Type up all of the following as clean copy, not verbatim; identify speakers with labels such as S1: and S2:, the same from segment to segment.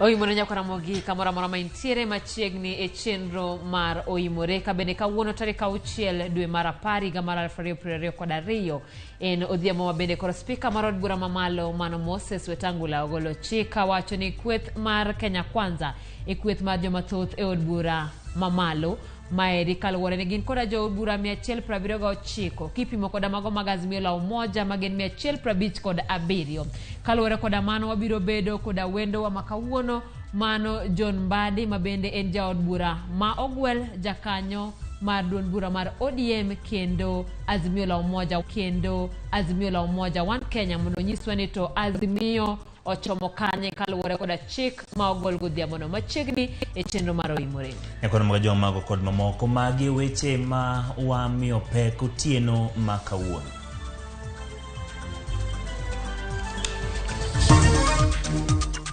S1: Oimore nyaka Ramogi kamoro amora ma intiere machiegni e chenro mar Oimore ka bende kawuono tarik 6 dwe mar 10 higa mar 2022 en odhiambo ma bende koro spika mar od bura mamalo mano Moses Wetangula ogolo chik kawacho ni kweth mar Kenya Kwanza e kweth mar joma thoth e od bura mamalo. Maeri kaluwore ni gin koda jood bura 179 kipimo koda mago mag Azimio la Umoja ma gin 157. Kaluwore koda mano wabiro bedo koda wendowa ma kawuono mano John Mbadi ma bende en jaod bura ma ogwel jakanyo mar duond bura mar ODM kendo Azimio la Umoja kendo Azimio la Umoja One Kenya mondo onyiswa ni to Azimio ochomo kanye kaluwore koda chik ma ogol godhiambono machiegni e chenro mar Oimore.
S2: Nyakwar mag joma mago kod mamoko magi weche ma wamiyo pek otieno ma kawuono.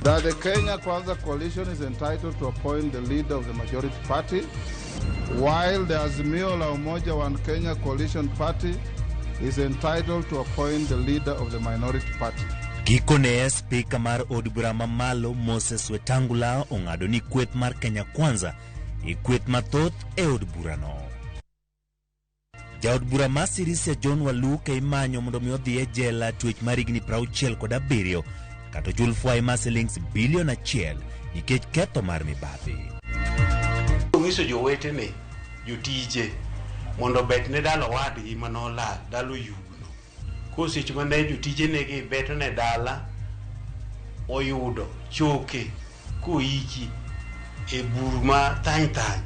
S3: That the Kenya Kwanza coalition is entitled to appoint the leader of the majority party, while the Azimio la Umoja One Kenya coalition party is entitled to appoint the leader of the minority party.
S2: Gikone spika mar od bura mamalo Moses Wetangula ong'ado ni kweth mar Kenya Kwanza e kweth mathoth e od burano. Jaod bura ma Sirisia John Waluke imanyo mondo mi odhi e jela twech mar higni 67 kata ochul fwai mar silings bilion 1 nikech ketho mar mibadhi.
S4: Onyiso jowetene jotije mondo obet ne dala owadgi manolal dala oyugno. Koseche mane jotijene gi beto ne dala oyudo choke koiki e bur ma thany thany.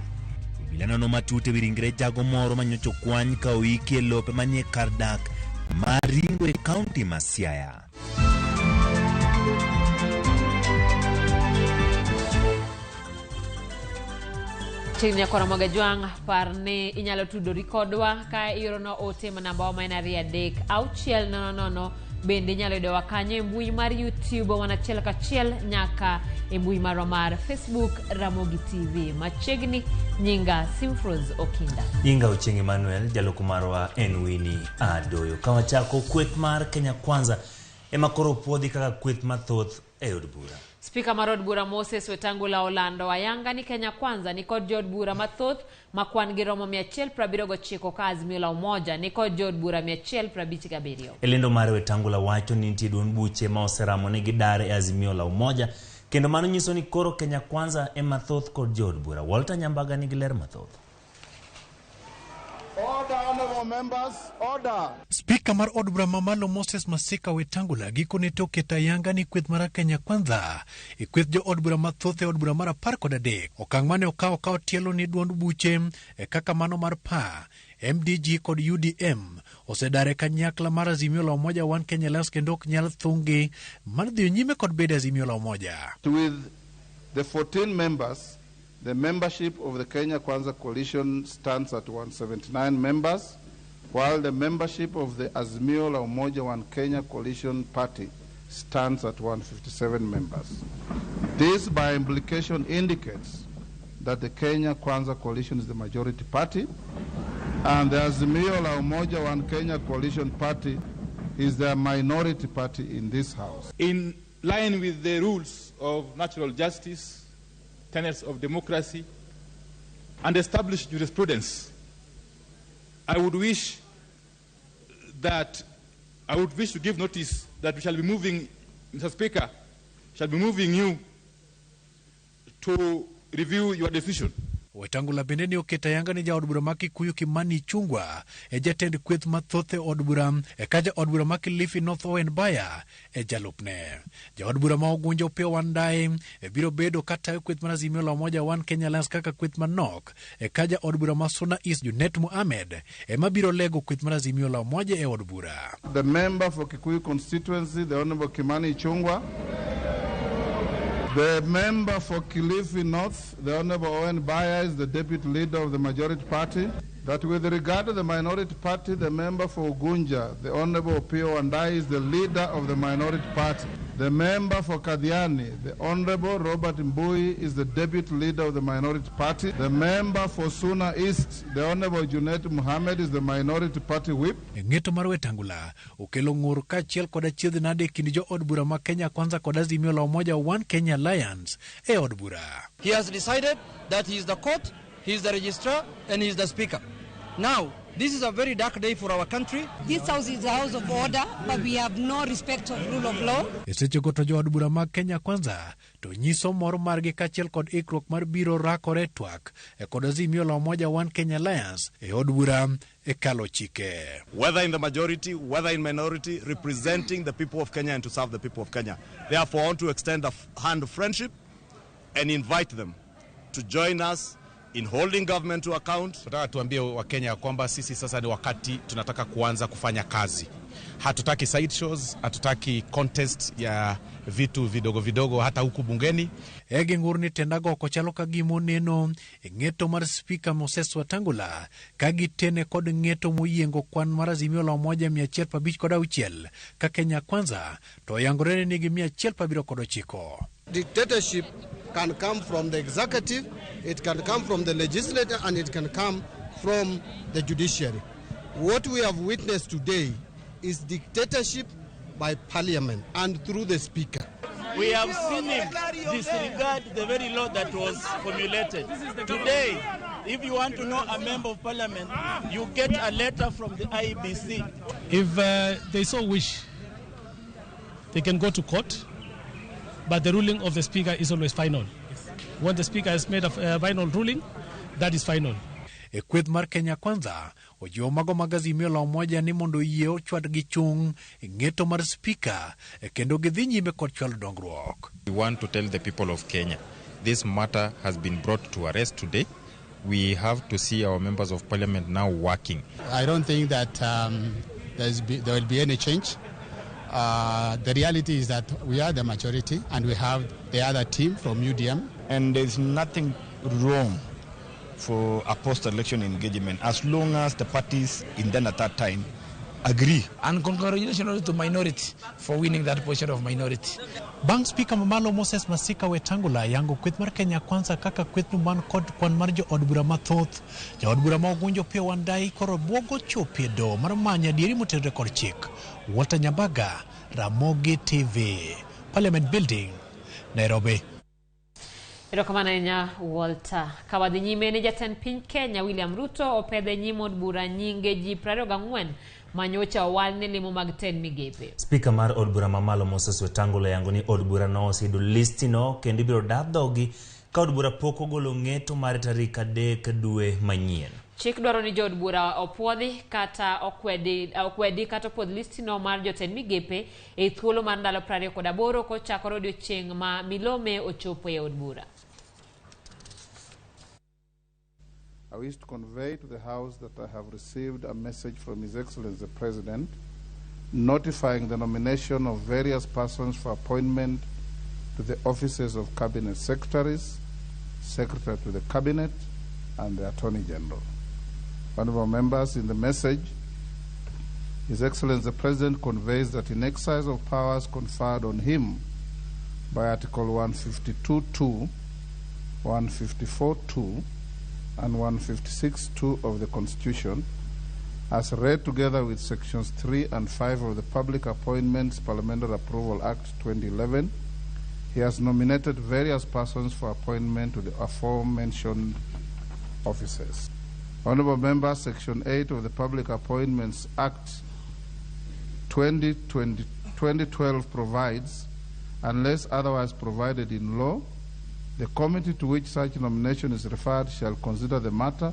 S2: Obila nono matut ewi ringre jago moro manyocha okwany ka oiki e lope manie kar dak ma Ringo e kaunti ma Siaya.
S1: Chiegni nyakwara Ramogi Ajwang', par ni inyalo tudori kodwa ka iorono ote ma namba wa ma en 2 3 6 0 0. Bende inyalo yudowa kanyo e mbui mar YouTube wan achiel kachiel nyaka e mbui marwa mar Facebook Ramogi TV. Machiegni nyinga Simfros Okinda.
S2: Nyinga Ochieng' Emmanuel, jaloko marwa en Winnie Adoyo. Ka wachako kweth mar Kenya Kwanza ema koro puodhi kaka kweth mathoth e od bura.
S1: Spika mar od bura Moses Wetangula olando ayanga ni Kenya Kwanza ni kod jood bura mathoth ma kwan gi romo 179 ka Azimio la Umoja ni kod jood bura 157.
S2: E lendo mare Wetangula wacho ni nitie duond buche ma oseramo ni gidar e Azimio la Umoja kendo mano nyiso ni koro Kenya Kwanza ema thoth kod jood bura. Walter Nyambaga nigi ler mathoth.
S3: Order, honorable members, order.
S5: Spika mar od bura mamalo Moses Masika Wetangula gikone to oketo ayanga ni kweth mar Kenya Kwanza e kweth jo od bura mathoth e od bura mar 13. Okang' mane okawo ka otielo ni duond buche e kaka mano mar PA, MDG kod UDM osedar e kanyakla mar Azimio la Umoja One Kenya Alliance kendo ok nyal thunggi mar dhi nyime kod bedo Azimio la Umoja.
S3: With the 14 members, the membership of the Kenya Kwanza coalition stands at 179 members, while the membership of the Azimio la Umoja One Kenya coalition party stands at 157 members. This, by implication, indicates that the Kenya Kwanza coalition is the majority party, and the Azimio la Umoja One Kenya coalition party is the minority party in this house.
S6: In line with the rules of natural justice, tenets of democracy, and established jurisprudence, I would wish to give notice that we shall be moving, Mr. Speaker, shall be moving you to review your decision.
S5: Wetangula bende ni oketo ayanga ni jaod bura ma Kikuyu Kimani Ichung'wa e jatend kweth mathoth e od bura e ka jaod bura ma Kilifi North Owen Baya e jalupne. Jaod bura ma Ugunja Opiyo Wandayi e biro bedo katayo kweth mar Azimio la Umoja One Kenya Alliance kaka kweth manok e ka jaod bura ma Suna East Junet Mohamed ema biro lego kweth mar Azimio la Umoja e od bura.
S3: The member for Kikuyu constituency, the Honorable Kimani Ichung'wa. The member for Kilifi North, the Honorable Owen Baya, is the deputy leader of the majority party. That with regard to the minority party, the member for Ugunja, the Honorable Opiyo Wandayi, is the leader of the minority party. The member for Kathiani, the Honorable Robert Mbui, is the deputy leader of the minority party. The member for Suna East, the Honorable Junet Mohammed, is the minority party whip.
S5: Ng'eto mar Wetangula okelo ng'ur kaachiel kod achiedh nade e kind jo od bura ma Kenya Kwanza kod Azimio la Umoja One Kenya Alliance e od bura.
S7: He has decided that he is the court, he is the registrar, and he is the speaker. Now, this is a very dark day for our country.
S8: This house is a house of order, but we have no respect of rule of law.
S5: E sechego to jood bura mag Kenya Kwanza to nyiso mor margi kaachiel kod ikruok mar biro rakore twak e kod Azimio la Umoja One Kenya Alliance e od bura e kalo chike.
S9: Whether in the majority, whether in minority, representing the people of Kenya and to serve the people of Kenya. Therefore, I want to extend a hand of friendship and invite them to join us in holding government to account.
S10: Tunataka tuambie Wakenya kwamba sisi sasa ni wakati tunataka kuanza kufanya kazi. Hatutaki side shows, hatutaki contest ya vitu vidogo vidogo hata huku bungeni.
S5: E ging'ur ni tendago ok ochalo ka gima oneno e ng'eto mar Spika Moses Wetangula ka gitene kod ng'eto moyiengo kwan mar Azimio la Umoja 156 ka Kenya Kwanza to oyangore ni nigi 179.
S11: Dictatorship can come from the executive, it can come from the legislature, and it can come from the judiciary. What we have witnessed today is dictatorship by parliament and through the speaker.
S12: We have seen him disregard the very law that was formulated. Today, if you want to know a member of parliament, you get a letter from the IEBC.
S13: If they so wish, they can go to court, but the ruling of the speaker is always final. When the speaker has made a final ruling, that is final.
S5: E kweth mar Kenya Kwanza ojiwo mago mag Azimio la Umoja ni mondo oyie ochwad gi chung' e ng'eto mar spika e kendo gidhi nyime kod chwalo dongruok.
S14: We want to tell the people of Kenya this matter has been brought to arrest today. We have to see our members of parliament now working.
S15: I don't think that there will be any change. The reality is that we are the majority and we have the other team from UDM.
S16: And there's nothing wrong for a post-election engagement as long as the parties in then at that time agree.
S17: And congratulations also to minority for winning that position of minority.
S5: Bang' spika mamalo Moses Masika Wetangula yango kweth mar Kenya Kwanza kaka kwethno man kod kwan mar jood bura mathoth. Jaod bura ma Ogunjo Opiyo Wandayi koro buogo chopo e doho mar manyo adieri motenore kod chik. Walter Nyambaga, Ramogi TV, Parliament Building, Nairobi.
S1: Erokamano ahinya Walter. Ka wadhi nyime ni jatend piny Kenya William Ruto opedhe nyim od bura nyinge ji 24 manyocha owal ne lemo mag tend migepe.
S2: Spika mar od bura mamalo Moses Wetangula yango ni od bura no oseyudo listino kendo ibiro dar dhogi ka od bura pok ogolo ng'eto mare tarik 3 dwe manyien.
S1: Chik dwaro ni jood bura opuodhi kata okwedi kata opuodh listino mar jotend migepe e thuolo mar ndalo 28 kochakore odiochieng' ma milome ochopo e od bura.
S3: I wish to convey to the House that I have received a message from His Excellency the President notifying the nomination of various persons for appointment to the offices of Cabinet Secretaries, Secretary to the Cabinet, and the Attorney General. Honorable members, in the message, His Excellency the President conveys that in exercise of powers conferred on him by Article 152.2, 154.2, and 156.2 of the Constitution, as read together with Sections 3 and 5 of the Public Appointments Parliamentary Approval Act 2011, he has nominated various persons for appointment to the aforementioned offices. Honorable Members, Section 8 of the Public Appointments Act 2012 provides, unless otherwise provided in law, the committee to which such nomination is referred shall consider the matter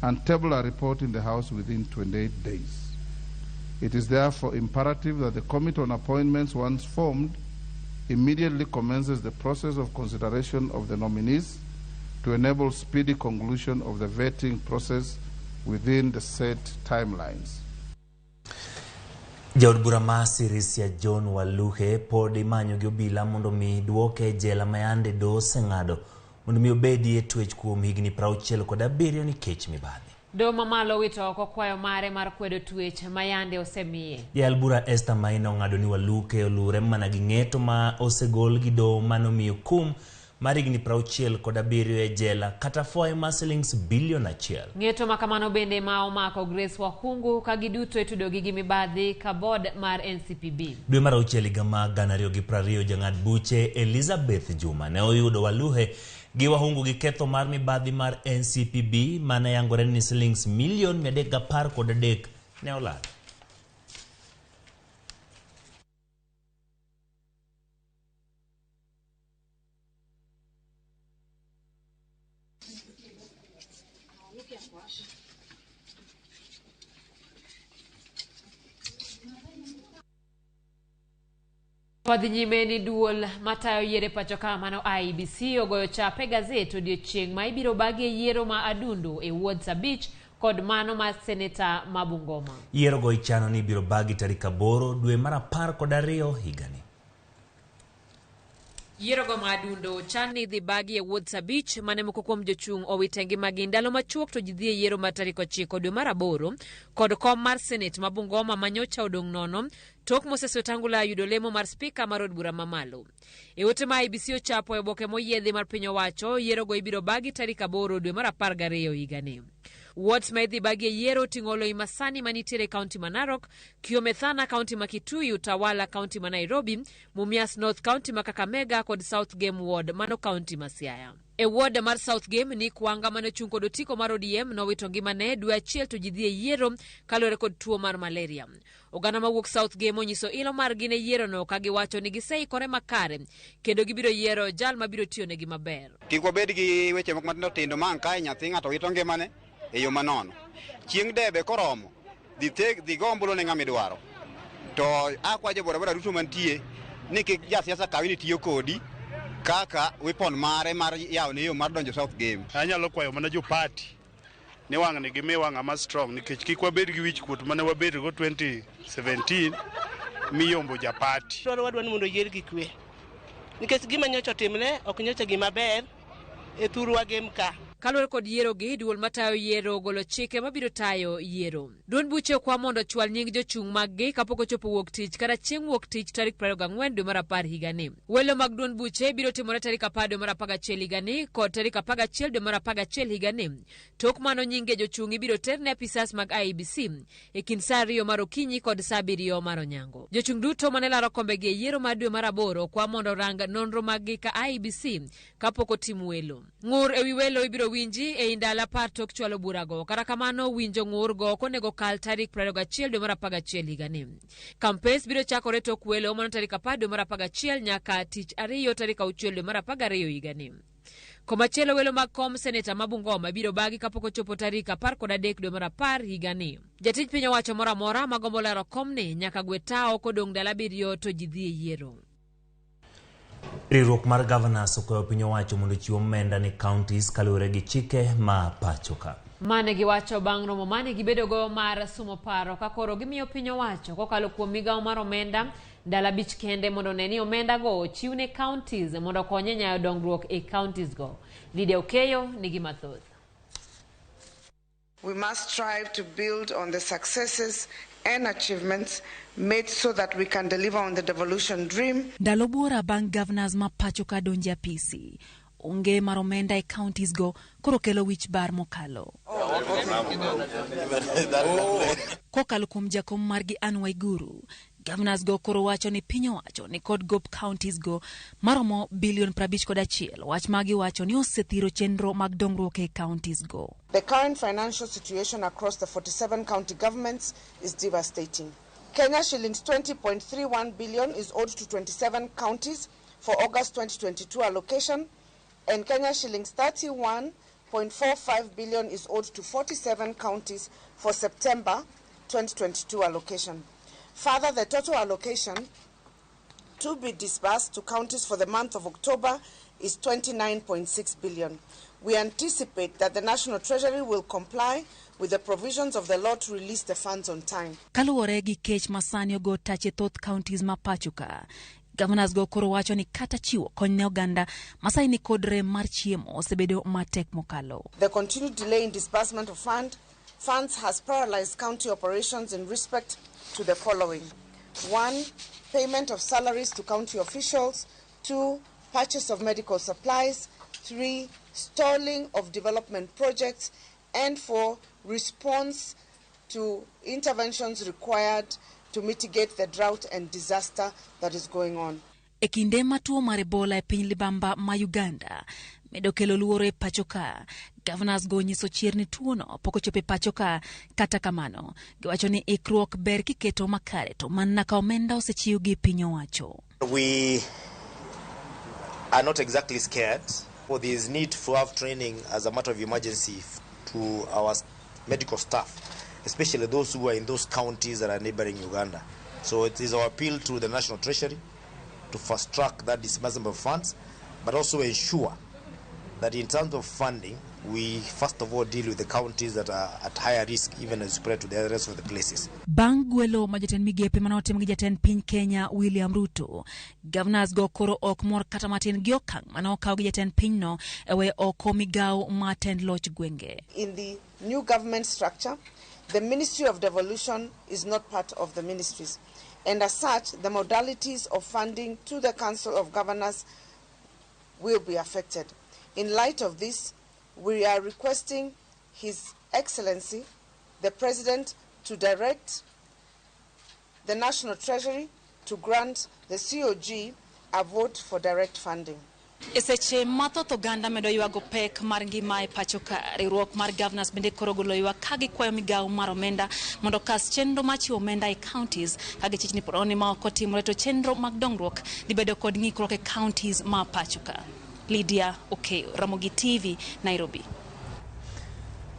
S3: and table a report in the House within 28 days. It is therefore imperative that the Committee on Appointments, once formed, immediately commences the process of consideration of the nominees to enable speedy conclusion of the vetting process within the set timelines.
S2: Jaod bura ma Sirisia John Waluhe pod imanyo gi obila mondo mi duoke e jela ma yande doho oseng'ado mondo mi obedi e twech kuom higni 67 nikech mibadhi.
S1: Doho mamalo owito oko kwayo mare mar kwedo twech ma yande osemiye.
S2: Jayal bura Esther Maina ong'ado ni Waluke oluwre mana gi ng'eto ma osegol gi doho manomiyo kum mar higni 67 e jela kata fwaye mar silings bilion 1.
S1: Ng'eto ma kamano bende ma omako Grace Wakhungu ka giduto itudogi gi mibadhi ka board mar NCPB.
S2: Dwe mar auchiel higa mar 2020 jang'ad buche Elizabeth Juma ne oyudo Waluhe gi Wahungu gi ketho mar mibadhi mar NCPB mane yangore ni silings milion 313 ne olal.
S1: Wadhi nyime ni duol matayo yiero e pacho ka mano IEBC ogoyo chap e gazet odiochieng' ma ibiro bagie yiero ma Adundo e wards 5 kod mano mar seneta ma Bungoma.
S2: Yiero go ichano ni ibiro bagi tarik 8 dwe mar 12 higani.
S1: Yiero go ma Adundo chan ni idhi bagi e wards 5 mane moko kuom jochung' owite ngimagi ndalo machuok to ji dhi e yiero mar tarik 9 dwe mar 8 kod kom mar senet ma Bungoma ma nyocha odong' nono tok Moses Wetangula yudo lemo mar spika mar od bura mamalo. E ote ma IEBC ochapo e oboke moyiedhi mar piny owacho, yiero go ibiro bagi tarik 8 dwe mar 12 higani. Wards ma idhi bagi e yiero oting'o Oloimasani manitiere e kaunti ma Narok, Kiomethana kaunti ma Kitui, Utawala kaunti ma Nairobi, Mumias North kaunti ma Kakamega kod South Gem Ward mano kaunti ma Siaya. E ward mar South Gem, Nick Wanga mane ochung' kod otiko mar ODM nowito ngimane dwe achiel to ji dhi e yiero kaluwore kod tuo mar malaria. Oganda mawuok South Gem onyiso ilo margi ne yierono ka giwacho ni giseikore makare kendo gibiro yiero jal mabiro tiyonegi maber.
S18: Kik wabed gi weche moko matindo tindo ma ang' kae nyathi ng'ato wito ngimane e yo manono. Chieng' debe koromo, dhi go ombulu ne ng'ama idwaro. To akwa jo bodaboda duto mantie ni kik jasiasa kawi ni tiyo kodi kaka weapon mare mar yawo ne yo mar donjo South Gem.
S19: Anyalo kwayo mana jo party ni wang'ni gimiwa ng'ama strong nikech kik wabed gi wich kuot mane wabedgo 2017 miyombo ja party.
S20: Dwaro wadwa ni mondo oyier gi kwe nikech gima nyocha otimre ok nyocha gima ber e thurwa Gem ka.
S1: Kaluwore kod yiero gi, duol matayo yiero ogolo chike mabiro tayo yiero. Duond buche okwa mondo ochwal nying jochung' mag-gi kapok ochopo wuok tich kata chieng' wuok tich tarik 24 dwe mar 10 higani. Welo mag duond buche biro timore tarik 10 dwe mar 11 higani kod tarik 11 dwe mar 11 higani. Tok mano nyinge jochung' ibiro ter ne apisas mag IEBC e kind saa 2 mar okinyi kod saa 7 mar onyango. Jochung' duto mane laro kombegi e yiero mar dwe mar 8 okwa mondo orang nonro mag-gi ka IEBC kapok otim welo. Ng'ur ewi welo ibiro winji ei ndalo 10 tok chwalo burago. Kata kamano winjo ng'ur go ok onego kal tarik 21 dwe mar 11 higani. Campaigns biro chakore tok welo mano tarik 10 dwe mar 11 nyaka tich ariyo tarik 6 dwe mar 12 higani. Komachielo welo mag kom seneta ma Bungoma biro bagi kapok ochopo tarik 13 dwe mar 10 higani. Jatij piny owacho moro amora magombo laro komni nyaka gwe tawo kodong' ndalo 7 to ji dhi e yiero.
S2: Riwruok mar governors okwayo piny owacho mondo ochiw omenda ne counties kaluwore gi chike ma pacho ka.
S1: Mane giwacho bang' romo mane gibedogo mar sumo paro ka koro gimiyo piny owacho kokalo kuom migawo mar omenda ndalo 5 kende mondo one ni omenda go ochiw ne counties mondo okony e nyayo dongruok e counties go. Lydia Okeyo nigi mathoth.
S21: We must strive to build on the successes and achievements made so that we can deliver on the devolution dream.
S22: Ndalo buora bang' governors ma pacho ka donjo e apisi, onge mar omenda e counties go koro kelo wich bar mokalo. Kokalo kuom jakom margi Anne Waiguru, governors go koro wacho ni piny owacho ni kod gop counties go maromo bilion 51, wach ma giwacho ni osethiro chenro mag dongruok e counties go.
S21: The current financial situation across the 47 county governments is devastating. Kenya shillings 20.31 billion is owed to 27 counties for August 2022 allocation, and Kenya shillings 31.45 billion is owed to 47 counties for September 2022 allocation. Further, the total allocation to be disbursed to counties for the month of October is 29.6 billion. We anticipate that the National Treasury will comply with the provisions of the law to release the funds on time.
S22: Kaluwore gi kech masani ogo tach e thoth counties ma pacho ka, governors go koro wacho ni kata chiwo kony ne oganda masai ni kod rem mar chiemo osebedo matek mokalo.
S21: The continued delay in disbursement of fund funds has paralyzed county operations in respect to the following. 1, payment of salaries to county officials. 2, purchase of medical supplies. 3, stalling of development projects. And 4, response to interventions required to mitigate the drought and disaster that is going on.
S22: E kinde ma tuo mar Ebola e piny libamba ma Uganda medo kelo luoro e pacho ka, governors go nyiso chir ni tuono pok ochopo e pacho ka. Kata kamano, giwacho ni ikruok ber kiketo makare to mana ka omenda osechiw gi piny owacho.
S4: We are not exactly scared. Well, there is need to have training as a matter of emergency to our medical staff, especially those who are in those counties that are neighboring Uganda. So it is our appeal to the National Treasury to fast track that disbursement of funds, but also ensure that in terms of funding, we first of all deal with the counties that are at higher risk, even as spread to the rest of the places.
S22: Bang' gwelo ma jatend migepe mane otim gi jatend piny Kenya William Ruto, governors go koro ok mor kata matin gi okang' mane okaw gi jatend pinyno e weyo oko migawo mar tend loch gwenge.
S21: In the new government structure, the Ministry of Devolution is not part of the ministries. And as such, the modalities of funding to the Council of Governors will be affected. In light of this, we are requesting His Excellency, the President, to direct the National Treasury to grant the COG a vote for direct funding.
S22: E seche mathoth oganda medo ywago pek mar ngima e pacho ka, riwruok mar governors bende koro golo ywak ka gikwayo migawo mar omenda mondo okas chenro mar chiwo omenda e counties ka gichich ni pod ma ok otimore to chenro mag dongruok dhi bedo kod ng'ikruok e counties ma pacho ka. Lydia Okeyo, Ramogi TV, Nairobi.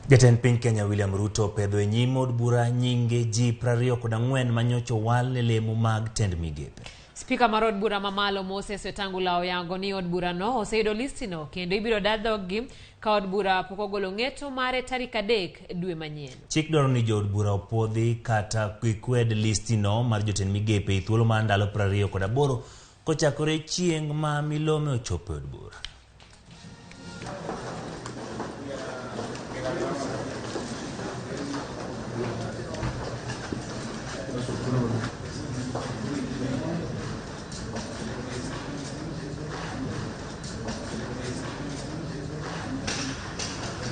S2: Jatend piny Kenya William Ruto opedho e nyim od bura nyinge ji 24 manyocha owal ne lemo mag tend migepe.
S1: Spika mar od bura mamalo Moses Wetangula oyango ni od burano oseyudo listino kendo ibiro da dhoggi ka od bura pok ogolo ng'eto mare tarik 3 dwe manyien.
S2: Chik dwaro ni jood bura opuodhi kata gikwed listino mar jotend migepe e thuolo mar ndalo 28 kochakore chieng' ma milome ochopo e od bura.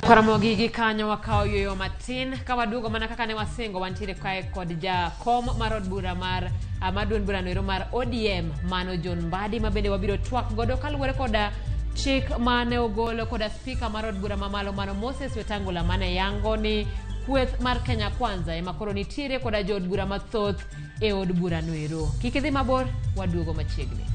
S1: Karamogi gi kanyo wakawo yueyo matin ka waduogo mana kaka ne wasingo wantiere kae kod jakom mar od bura mar mar duond burano ero mar ODM mano John Mbadi ma bende wabiro twak godo kaluwore koda chik mane ogolo koda spika mar od bura mamalo mano Moses Wetangula mane yango ni kweth mar Kenya Kwanza ema koro nitiere koda jood bura mathoth e od burano ero. Kik idhi mabor, waduogo machiegni.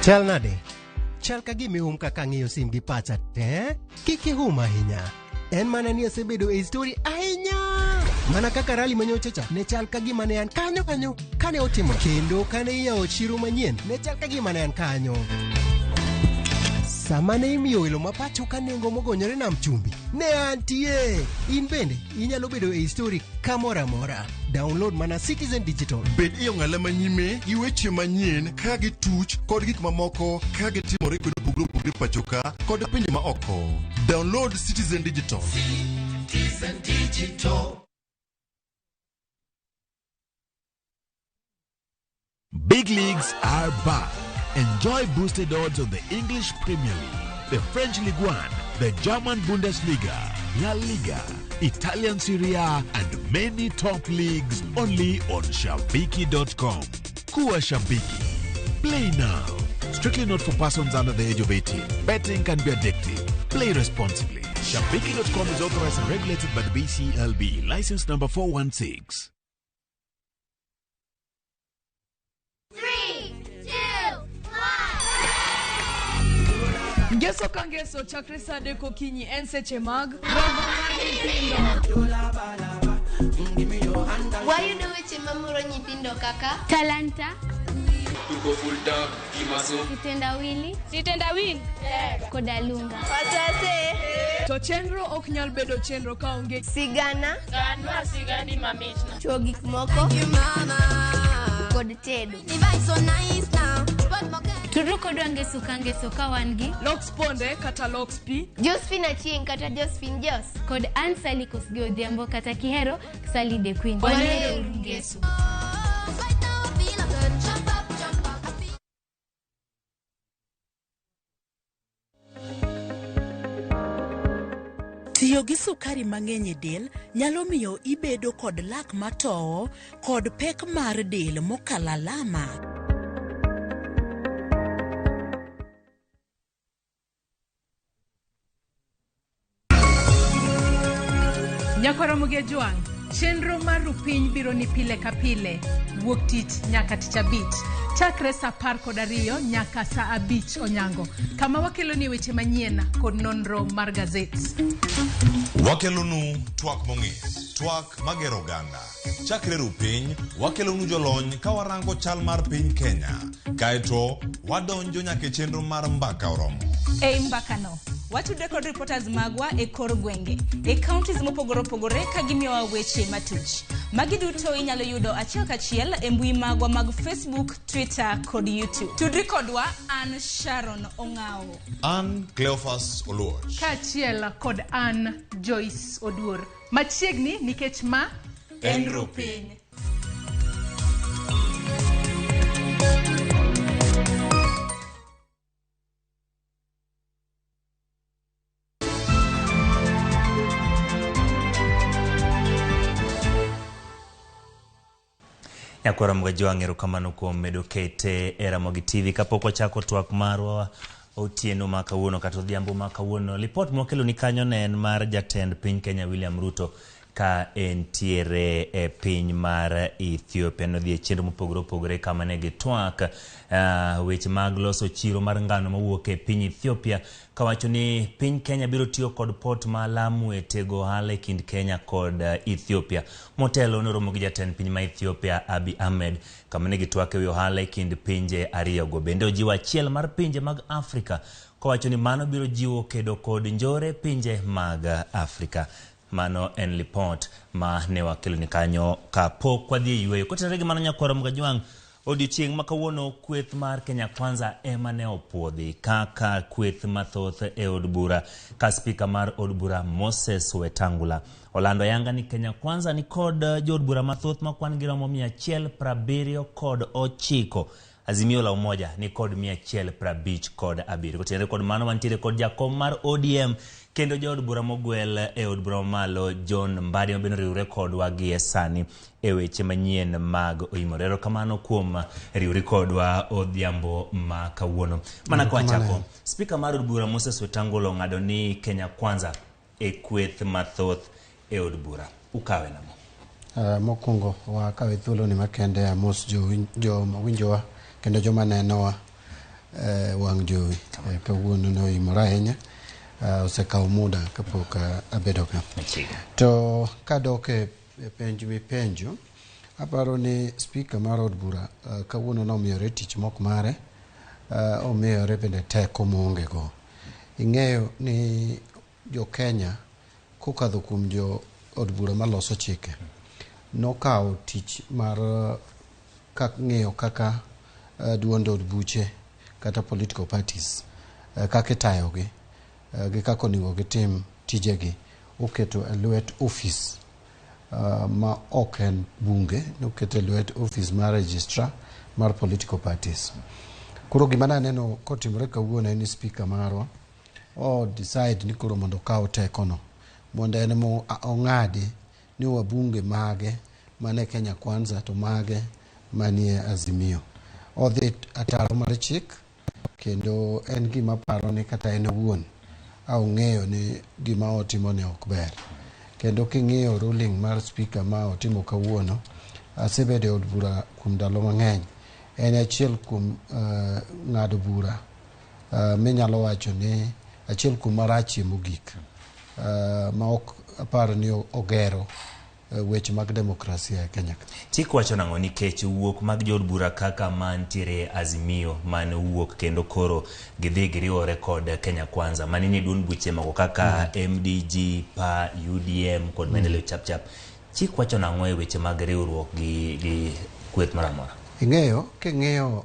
S6: Chal nade? Chal ka gima ihum kaka ang'iyo sim gi pacha te? Kik ihum ahinya. En mana ni asebedo e story ahinya. Mana kaka rally manyocha cha ne chal ka gima ne an kanyo kanyo kane otimo kendo kane iyawo chiro manyien ne chal ka gima ne an kanyo. Sama ne imiyo welo ma pacho ka nengo mogonyore nam chumbi, ne antie. In bende inyalo bedo e story kamoro amora. Download mana Citizen Digital.
S23: Bed e ong'ala manyime gi weche manyien ka gituch kod gik mamoko ka gitimore kuonde mopogore opogore pacho ka kod pinje ma oko. Download Citizen Digital.
S24: Citizen Digital.
S25: Big leagues are back. Enjoy boosted odds on the English Premier League, the French Ligue 1, the German Bundesliga, La Liga, Italian Serie A, and many top leagues only on Shabiki.com. Kuwa Shabiki. Play now. Strictly not for persons under the age of 18. Betting can be addictive. Play responsibly. Shabiki.com is authorized and regulated by the BCLB. License number 416.
S26: 3, 2, 1.
S27: Ngeso ka ngeso chakre saa 3 okinyi en seche mag romo mar nyithindo.
S28: Wayudo weche mamoro nyithindo kaka
S29: Talanta,
S28: Kitendawili,
S29: Kitendawili
S28: koda Lunga.
S29: Watase.
S27: To chenro ok nyal bedo chenro kaonge
S28: sigana.
S7: Ganwa sigani mamitno.
S28: Chuo gik moko kod tedo.
S8: Tudru kodwa ngeso ka ngeso ka wan gi
S27: Lox Ponde kata Lox P,
S28: Josephine Achieng' kata Josephine Jos
S8: kod Ann Sally Kosgei Odhiambo kata Kihero Sally the Queen.
S28: Wanere
S8: ngeso.
S9: Tiyo gi sukari mang'eny e del nyalo miyo ibedo kod lak matowo kod pek mar del mokalo alama.
S10: Nyakwaromogi Ajwang', chenro mar Rupiny biro ni pile ka pile, wuok tich nyaka tich abich, chakre saa 12 nyaka saa 5 onyango, kama wakeloni weche manyien kod nonro mar gazet.
S23: Wakelonu twak mong'ith, twak magero oganda. Chakre Rupiny, wakelonu jolony ka warango chal mar piny Kenya. Kaeto, wadonjo nyaka e chenro mar mbaka oromo.
S11: Ei mbakano, watudre kod reporters magwa e kor gwenge, e counties mopogore opogore ka gimiyowa weche matuch. Magi duto inyalo yudo achiel kachiel e mbui magwa mag Facebook, Twitter kod YouTube. Tudri kodwa an Sharon Ong'awo.
S23: An Cleophas Oluoch.
S10: Kaachiel kod an Joyce Oduor. Machiegni nikech ma
S23: En Rupiny.
S2: Nyakwara Mgajwang', erokamano kuom medo kete e Ramogi TV. Kapok wachako twak marwa otieno ma kawuono kata odhiambo ma kawuono, lipot mwakelo ni kanyo ne en mar jatend piny Kenya William Ruto ka entiere e piny mar Ethiopia. Nodhi e chenro mopogore opogore kama ne gitwak weche mag loso chiro mar ngano mawuok e piny Ethiopia, kawacho ni piny Kenya biro tiyo kod port ma Lamu e tego ohala e kind Kenya kod Ethiopia. Motelo noromo gi jatend piny ma Ethiopia Abiy Ahmed kama ne gitwak ewi ohala e kind pinje ariyogo. Bende ojiwo achiel mar pinje mag Afrika kowacho ni mano biro jiwo kedo kod njore pinje mag Afrika. Mano en lipot ma ne wakeloni kanyo kapok wadhi e yweyo. Kotenore gi mano nyakwara Mgajwang', odiochieng' ma kawuono kweth mar Kenya Kwanza ema ne opuodhi kaka kweth mathoth e od bura ka spika mar od bura Moses Wetangula olando ayanga ni Kenya Kwanza ni kod jood bura mathoth ma kwan gi romo 179. Azimio la Umoja ni kod 157. Kotenore kod mano wantiere kod jakom mar ODM kendo jaod bura mogwel e od bura mamalo John Mbadi ma bende oriwre kodwa gie sani e weche manyien mag Oimore. Erokamano kuom riwri kodwa odhiambo ma kawuono. Mana kwa chako, spika mar od bura Moses Wetangula ong'ado ni Kenya Kwanza e kweth mathoth e od bura. Ukawe nang'o?
S12: Mokwongo wakawe thuolo ni makende amos joma winjowa kendo joma nenowa wang' jowi. Kawuono ne oimore ahinya. Osekawo muda kapok abedo ka. To kadok e penj mipenjo, aparo ni spika mar od bura kawuono nomiyore tich mok mare, omiyore bende teko moonge go. Ing'eyo ni jo Kenya kokadho kuom jo od bura maloso chike nokawo tich mar ng'iyo kaka duond od buche kata political parties kaka itayogi gi kaka onego gitim tijegi oketo e lwet ofis ma ok en bunge, noketo e lwet ofis mar registrar mar political parties. Koro gima naneno kotimore kawuono en ni spika marwa o decide ni koro mondo okaw tekono mondo en mo ong'adi ni wabunge mage mane Kenya Kwanza to mage manie Azimio. Odhi ataro mar chik kendo en gima paro ni kata en owuon ong'eyo ni gima otimo ne ok ber. Kendo king'iyo ruling mar spika ma otimo kawuono, asebedo e od bura kuom ndalo mang'eny. En achiel kuom ng'ado bura minyalo wacho ni achiel kuom marachie mogik ma ok apar ni ogero weche mag demokrasia e Kenya ka.
S2: Chik wacho nang'o nikech wuok mag jood bura kaka mantiere Azimio mane owuok kendo koro gidhi giriwore kod Kenya Kwanza mane nie duond buche moko kaka MDG, PA, UDM kod Maendeleo Chapchap. Chik wacho nang'o e weche mag riwruok gi kweth moro amora?
S12: Ing'eyo, king'iyo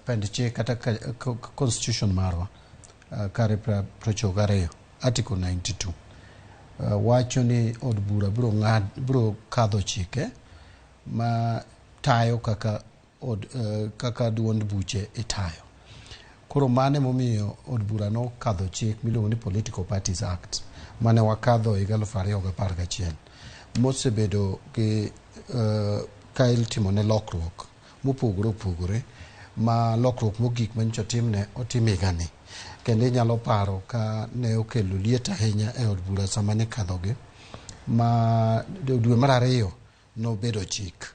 S12: pend chik kata constitution marwa kare 92 article 92 wacho ni od bura biro kadho chike ma tayo kaka od kaka duond buche itayo. Koro mano emomiyo od bura nokadho chik miluongo ni Political Parties Act mane wakadho higa 2011 mosebedo gi ka itimone lokruok mopogore opogore ma lokruok mogik manyocha otimne otim higani. Kendo inyalo paro ka ne okelo liet ahinya e od bura sama ne kadhogi ma dwe mar ariyo nobedo chik.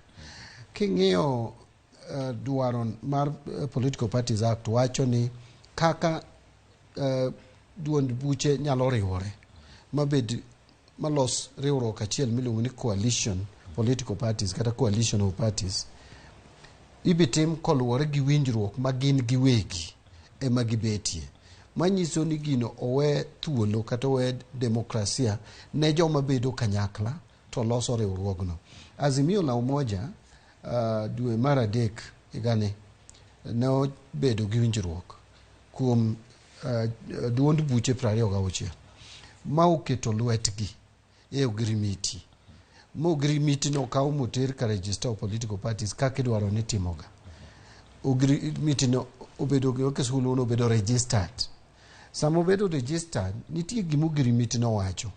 S12: King'iyo dwaro mar Political Parties Act wacho ni kaka duond buche nyalo riwore mabed malos riwruok achiel miluongo ni coalition political parties kata coalition of parties ibitim koluwore gi winjruok ma gin giwegi ema gibetie. Manyiso ni gino owe thuolo kata owe demokrasia ne joma bedo kanyakla to loso riwruogno. Azimio la Umoja dwe mar adek higani ne obedo gi winjruok kuom duond buche 26 ma oketo lwetgi e ogirimiti. Ma ogirimiti no okaw moter ka register of political parties kaka idwaro ni timoga. Ogirimiti no obedo gi kisungu no obedo registered. Sama obedo registered, nitie gima ogirimiti no wacho.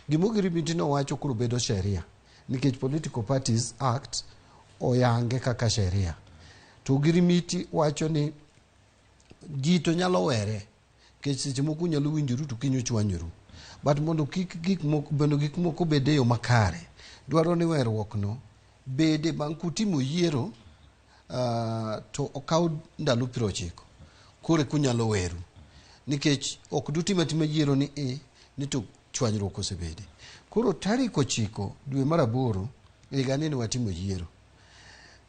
S12: Gima ogirimiti no wacho koro bedo sheria. Nikech Political Parties Act oyange kaka sheria. To ogirimiti wacho ni ji to nyalo were nikech seche moko unyalo winjoru to kiny uchwanyoru. But mondo kik gik moko mondo gik moko obed e yo makare, dwaro ni weruok no bede bang' kutimo yiero to okaw ndalo 90 koro eka unyalo weru. Nikech ok dutim atima yiero ni ni to chwanyruok osebede. Koro tarik 9 dwe mar 8 higani ne watimo yiero.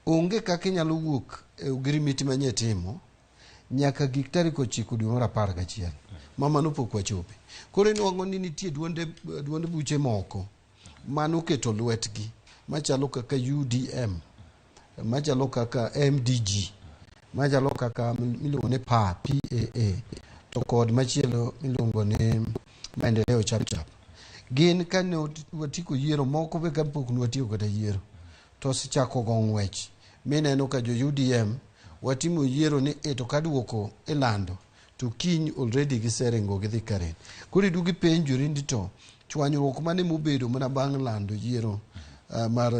S12: Onge kaka inyalo wuok e ogirimiti manye timo nyaka gik tarik 9 dwe mar 11 ma mano pok wachope. Koro inuang'o ni nitie duond buche moko manoketo lwetgi machalo kaka UDM, machalo kaka MDG, machalo kaka miluongo ni PA, PAA, to kod machielo miluongo ni Maendeleo Chapchap. Gin kane watieko yiero moko be kapok ne watieko kata yiero to osechako go ng'wech mineno ka jo UDM watimo yiero ni to ka duoko ilando to kiny already giseringo gidhi Karen. Koro iduogo ipenjori ni to chwanyruok mane mobedo mana bang' lando yiero mar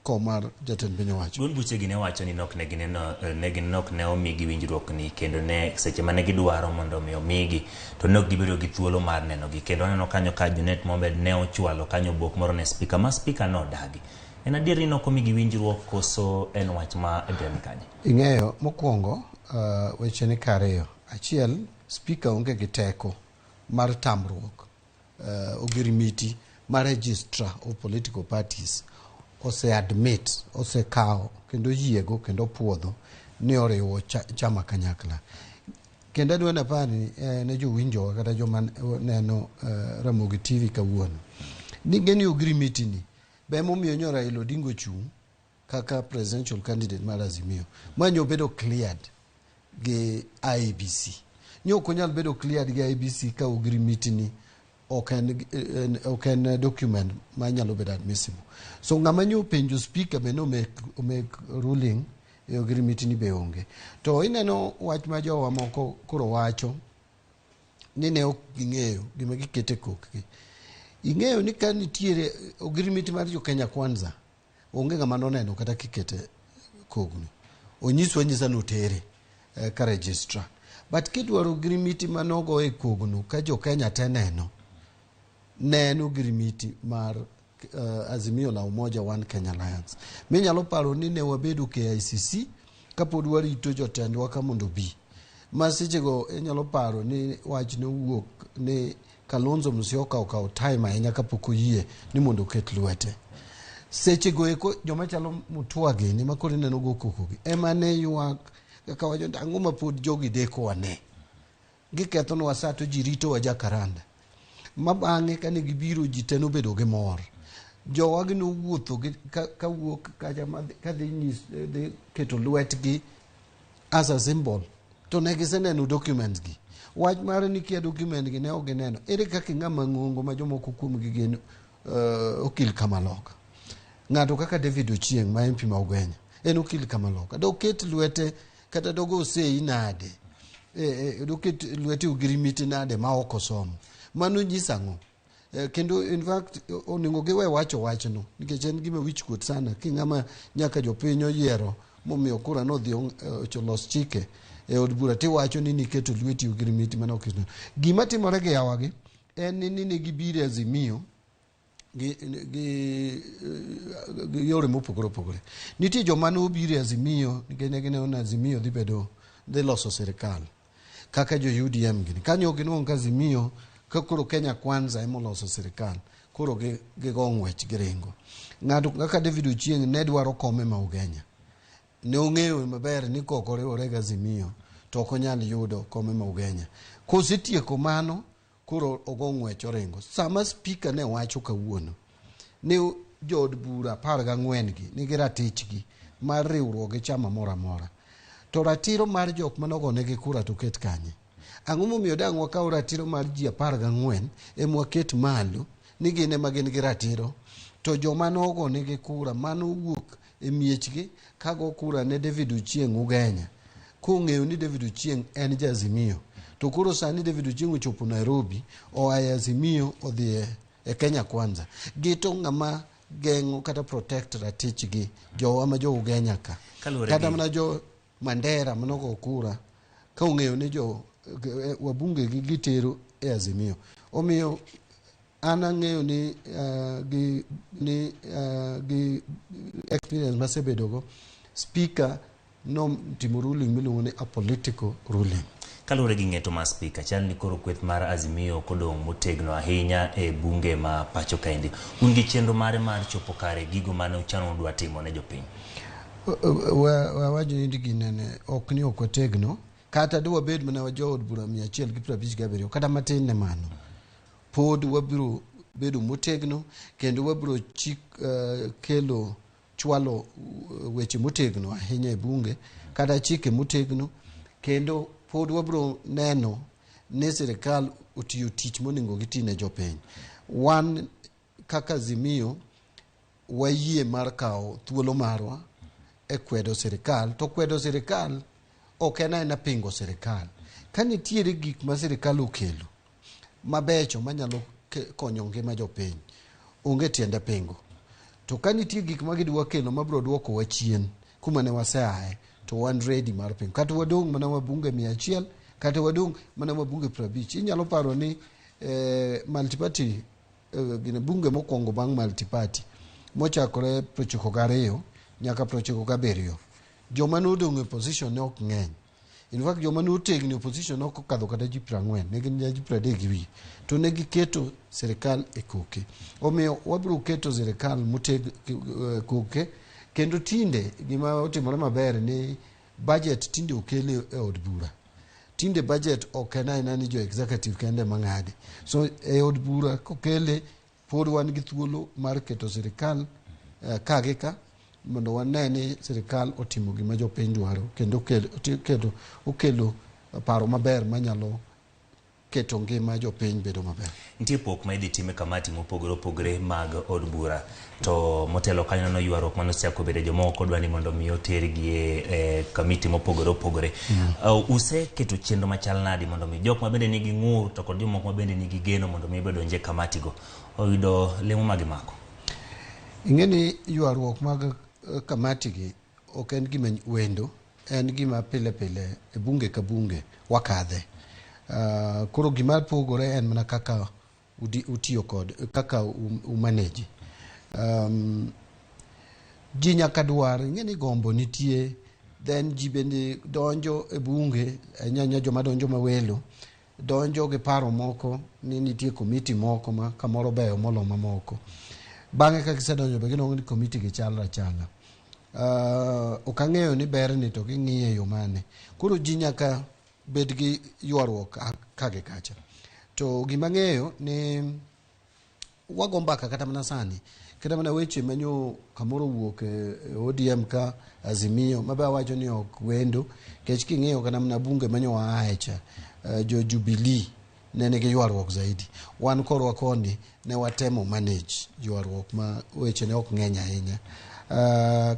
S12: kom mar jatend piny owacho.
S2: Duond buchegi ne wacho ni nok ne gineno ne gin nok ne omigi winjruok ni kendo ne seche mane gidwaro mondo mi omigi to ne ok gibedo gi thuolo mar nenogi kendo aneno kanyo ka Junet Mohamed ne ochwalo kanyo obok moro ne spika ma spika nodagi. En adier ni nok omigi winjruok koso en wach ma adier ni kanye?
S12: Ing'eyo mokwongo weche ni kariyo. Achiel, spika onge gi teko mar tamruok ogirimiti ma registrar of political parties ose admit, osekawo kendo oyiego kendo opuodho ni oriwo chama kanyakla. Kendo adwa napar ni ne jowinjowa kata joma neno Ramogi TV kawuono ni ng'eni ogirimiti ni be momiyo nyo Raila Odinga ochung' kaka presidential candidate mar Azimio ma nyo obedo cleared gi IEBC. Nyo ok onyal bedo cleared gi IEBC ka ogirimiti ni ok en document manyalo bedo admissible. So ng'ama nyo openjo speaker be no make ruling e ogirimiti ni be onge. To ineno wach ma jowa moko koro wacho ni ne ok ging'eyo gima gikete kokgi. Ing'eyo ni ka nitiere ogirimiti mar jo Kenya Kwanza onge ng'ama noneno kata kikete kogno. Onyiswa anyisa ni otere ka registrar. But kidwaro ogirimiti manogo e kogno ka jo Kenya te neno, ne en ogirimiti mar Azimio la Umoja One Kenya Alliance. Minyalo paro ni ne wabedo KICC kapod warito jotendwa ka mondo obi. Ma sechego inyalo paro ni wach nowuok ni Kalonzo Musyoka okawo time ahinya kapok oyie ni mondo oket lwete. Seche go eko joma chalo Mutua gini ma koro ineno go koko gi ema ne ywak kaka wacho ni ang'o ma pod jogi dekowa ne gikethonwa sa to ji ritowa Jakaranda. Ma bang'e kane gibiro ji te nobedo gi mor. Jowagi nowuotho kawuok kacha kadhi dhi keto lwetgi as a symbol to ne giseneno documents gi. Wach mar ni kia document gi ne ok gineno. Ere kaka ng'ama ng'ongo ma jomoko kuomgi gin okil kamaloka. Ng'ato kaka David Ochieng' ma MP ma Ugenya en okil kamaloka. Doket lwete kata dogo sei nade? Doket lwete ogirimiti nade ma ok osomo? Mano nyiso ang'o? Kendo in fact onego giwe wacho wachno nikech en gima wich kuot sana ki ng'ama nyaka jopiny oyiero momiyo kura nodhi olos chike e od bura tiwacho ni niketo lweti ogirimiti mane ok. Gima timore gi yawagi en ni ne gibiro e Azimio gi yore mopogore opogore. Nitie joma nobiro e Azimio nikech ne gineno ni Azimio dhi bedo dhi loso sirikal kaka jo UDM gini. Kanyo ok ginuang'o ka Azimio ka koro Kenya Kwanza ema oloso sirikal koro gigo ng'wech giringo. Ng'ato kaka David Ochieng' ne dwaro kome ma Ugenya. Ne ong'eyo maber ni kok oriwore gi Azimio to ok onyal yudo kome ma Ugenya. Kosetieko mano koro ogo ng'wech oringo. Sama speaker ne wacho kawuono ni jood bura 14 gi nigi ratichgi mar riwruok gi chama moro amora. To ratiro mar jok manogonegi kura to ket kanye? Ang'o momiyo dang' wakaw ratiro mar ji 14 ema waket malo ni gin ema gin gi ratiro to joma nogonegi kura manowuok e miechgi kago kura ne David Ochieng' Ugenya kong'eyo ni David Ochieng' en ja Azimio to koro sani David Ochieng' ochopo Nairobi oa e Azimio odhi e Kenya Kwanza gito ng'ama geng'o kata protect ratichgi jowa ma jo Ugenya ka
S2: Kaluwore
S12: kata
S2: gi
S12: mana jo Mandera manogo kura ka ong'eyo ni jo wabunge gi gitero e Azimio. Omiyo an ang'eyo ni gi experience masebedogo, speaker notimo ruling miluongo ni a political ruling.
S2: Kaluwore gi ng'eto mar spika, chal ni koro kweth mar Azimio kodong' motegno ahinya e bunge ma pacho kaendi. Un gi chenro mare mar chopo kare gigo mane uchano udwa timo ne jopiny?
S12: Wawacho ni ginene ok ni ok wategno kata de wabed mana jood bura 157 kata matin ne mano, pod wabiro bedo motegno kendo wabiro kelo chwalo weche motegno ahinya e bunge kata chike motegno, kendo pod wabiro neno ni sirikal otiyo tich monego giti ne jopiny. Wan kaka Azimio wayie mar kawo thuolo marwa e kwedo sirikal, to kwedo sirikal ok en aena pingo sirikal. Ka nitiere gik ma sirikal okelo mabecho manyalo konyo ngima jopiny, onge tiende pingo. To ka nitie gik ma gidwa kelo mabiro duokowa chien kuma ne waseaye, to wan ready mar pingo. Kata wadong' mana wabunge 100, kata wadong' mana wabunge 50. Inyalo paro ni multiparty gine bunge mokwongo bang' multiparty mochakore 92 nyaka 97, joma nodong' e opposition ne ok ng'eny. In fact, joma notegno e opposition ne ok okadho kata ji 40, ne gin ji 30 gi wiye. To ne giketo sirikal e koke. Omiyo wabiro keto sirikal koke, kendo tinde gima otimore maber ni budget tinde okel e od bura. Tinde budget ok en aena ni jo executive kende ema ng'ade. So e od bura kokele pod wan gi thuolo mar keto sirikal ka gi ka mondo wane ni sirikal otimo gima jopiny dwaro kendo okelo paro maber manyalo keto ngima jopiny bedo maber.
S2: Nitie pok ma idhi tim e kamati mopogore opogore mag od bura, to motelo kanyo neno ywaruok mane osechako bedo, jomoko dwa ni mondo mi otergi e kamiti mopogore opogore. Useketo chenro machal nadi mondo mi jok ma bende nigi ng'ur to kod jomoko ma bende nigi geno mondo mi odonj e kamati go oyudo lemo ma gimako?
S12: Ing'e ni ywaruok mag kamati gi ok en gima wendo, en gima pile pile e bunge ka bunge wakadhe. Koro gima pogore en mana kaka utiyo kod kaka umanage. Ji nyaka dwar, ing'e ni gombo nitie, then ji bende donjo e bunge, ahinya ahinya joma donjo mawelo, donjo gi paro moko ni nitie komiti moko ma kamoro beyo molo mamoko. Bang'e ka gisedonjo be ginwang'o ni committee gi chalre achala. Ok ang'eyo ni berni to ging'iye e yo mane. Koro ji nyaka bed gi ywaruok ka gi kacha. To gima ang'eyo ni wago mbaka kata mana sani, kata mana weche manyo kamoro owuok e ODM ka Azimio, mabe awacho ni ok wendo, nikech king'iyo kata mana bunge manyo waaye cha, jo Jubilee ne nigi ywaruok zaidi. Wan korwa koni ne watemo manage ywaruok ma weche ne ok ng'eny ahinya.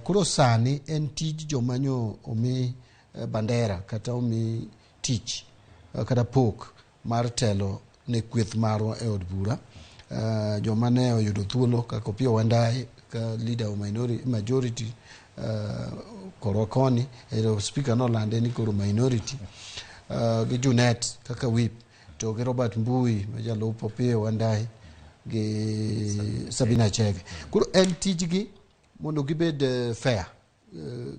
S12: Koro sani en tij joma nyo omi bandera kata omi tich kata pok mar telo ne kweth marwa e od bura. Joma ne oyudo thuolo kaka Opiyo Wandayi ka leader of minority, majority korwa koni, speaker nolande ni koro minority, gi Junet kaka whip, to gi Robert Mbui ma jalup Opiyo Wandayi gi Sabina Chege. Koro en tijgi mondo gibed fair,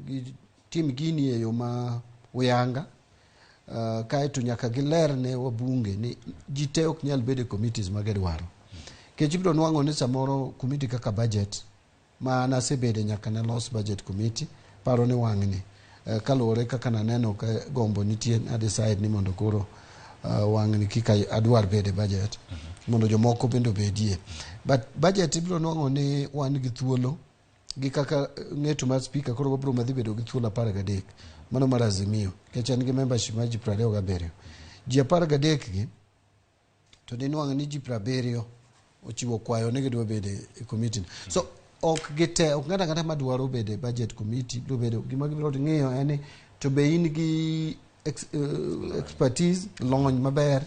S12: gitim gini e yo ma uyanga. Kaeto nyaka giler ne wabunge ni ji te ok nyal bedo e committees ma gidwaro. Nikech ibiro nwang'o ni samoro committee kaka budget ma an asebede nyaka ne los budget committee, paro ni wang'ni kaluwore kaka naneno ka gombo nitie, na decide ni mondo koro wang'ni kik adwar bede budget mondo jomoko bende obedie. But budget ibiro nwang'o ni wan gi thuolo gi kaka ng'eto mar speaker, koro wabiro madhi bedo gi thuolo 13 mano mar Azimio, nikech en gi membership mar ji 27. Ji 13 gi to ninwang'o ni ji 70 ochiwo kwayo ni gidwa bedo e committee. So ok gite, ok ng'ato ang'ata madwaro bedo e budget committee biro bedo. Gima gibiro ng'iyo en ni to be in gi expertise, lony maber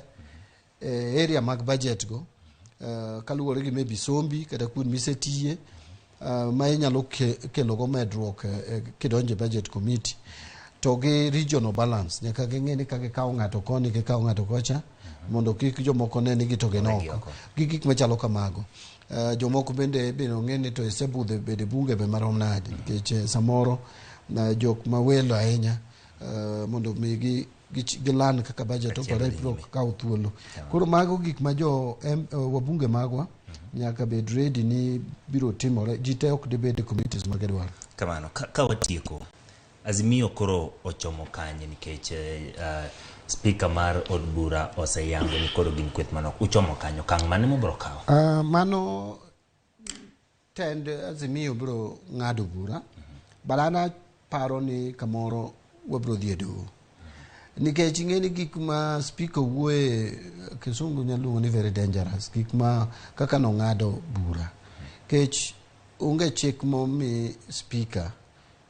S12: e area mag budget go, kaluwore gi maybe sombi kata kuond misetiye, ma inyalo kelo go medruok kidonjo e budget committee. To gi regional balance, nyaka ging'e ni ka gikawo ng'ato koni, gikawo ng'ato kocha, mondo kik jomoko ne ni gi to gin oko gi gik machalo kamago. Jomoko bende ong'e ni to isebudho bede bunge be marom nade, nikech samoro jok ma welo ahinya, mondo mi gilan kaka budget operate biro kawo thuolo. Koro mago gik ma jo wabunge magwa nyaka bed ready ni biro timore. Ji te ok dibed e committees ma gidwaro.
S2: Kamano ka watieko, Azimio koro ochomo kanye? Nikech speaker mar od bura oseyango ni koro gin kweth manok. Uchomo kanyo, okang' mane mubiro kawo?
S12: Mano tend Azimio biro ng'ado bura, but an aparo ni kamoro wabiro dhi e doho, nikech ing'e ni gik ma speaker wuoye, kisungu nyalo luongo ni very dangerous, gik ma kaka nong'ado bura, nikech onge chik momi speaker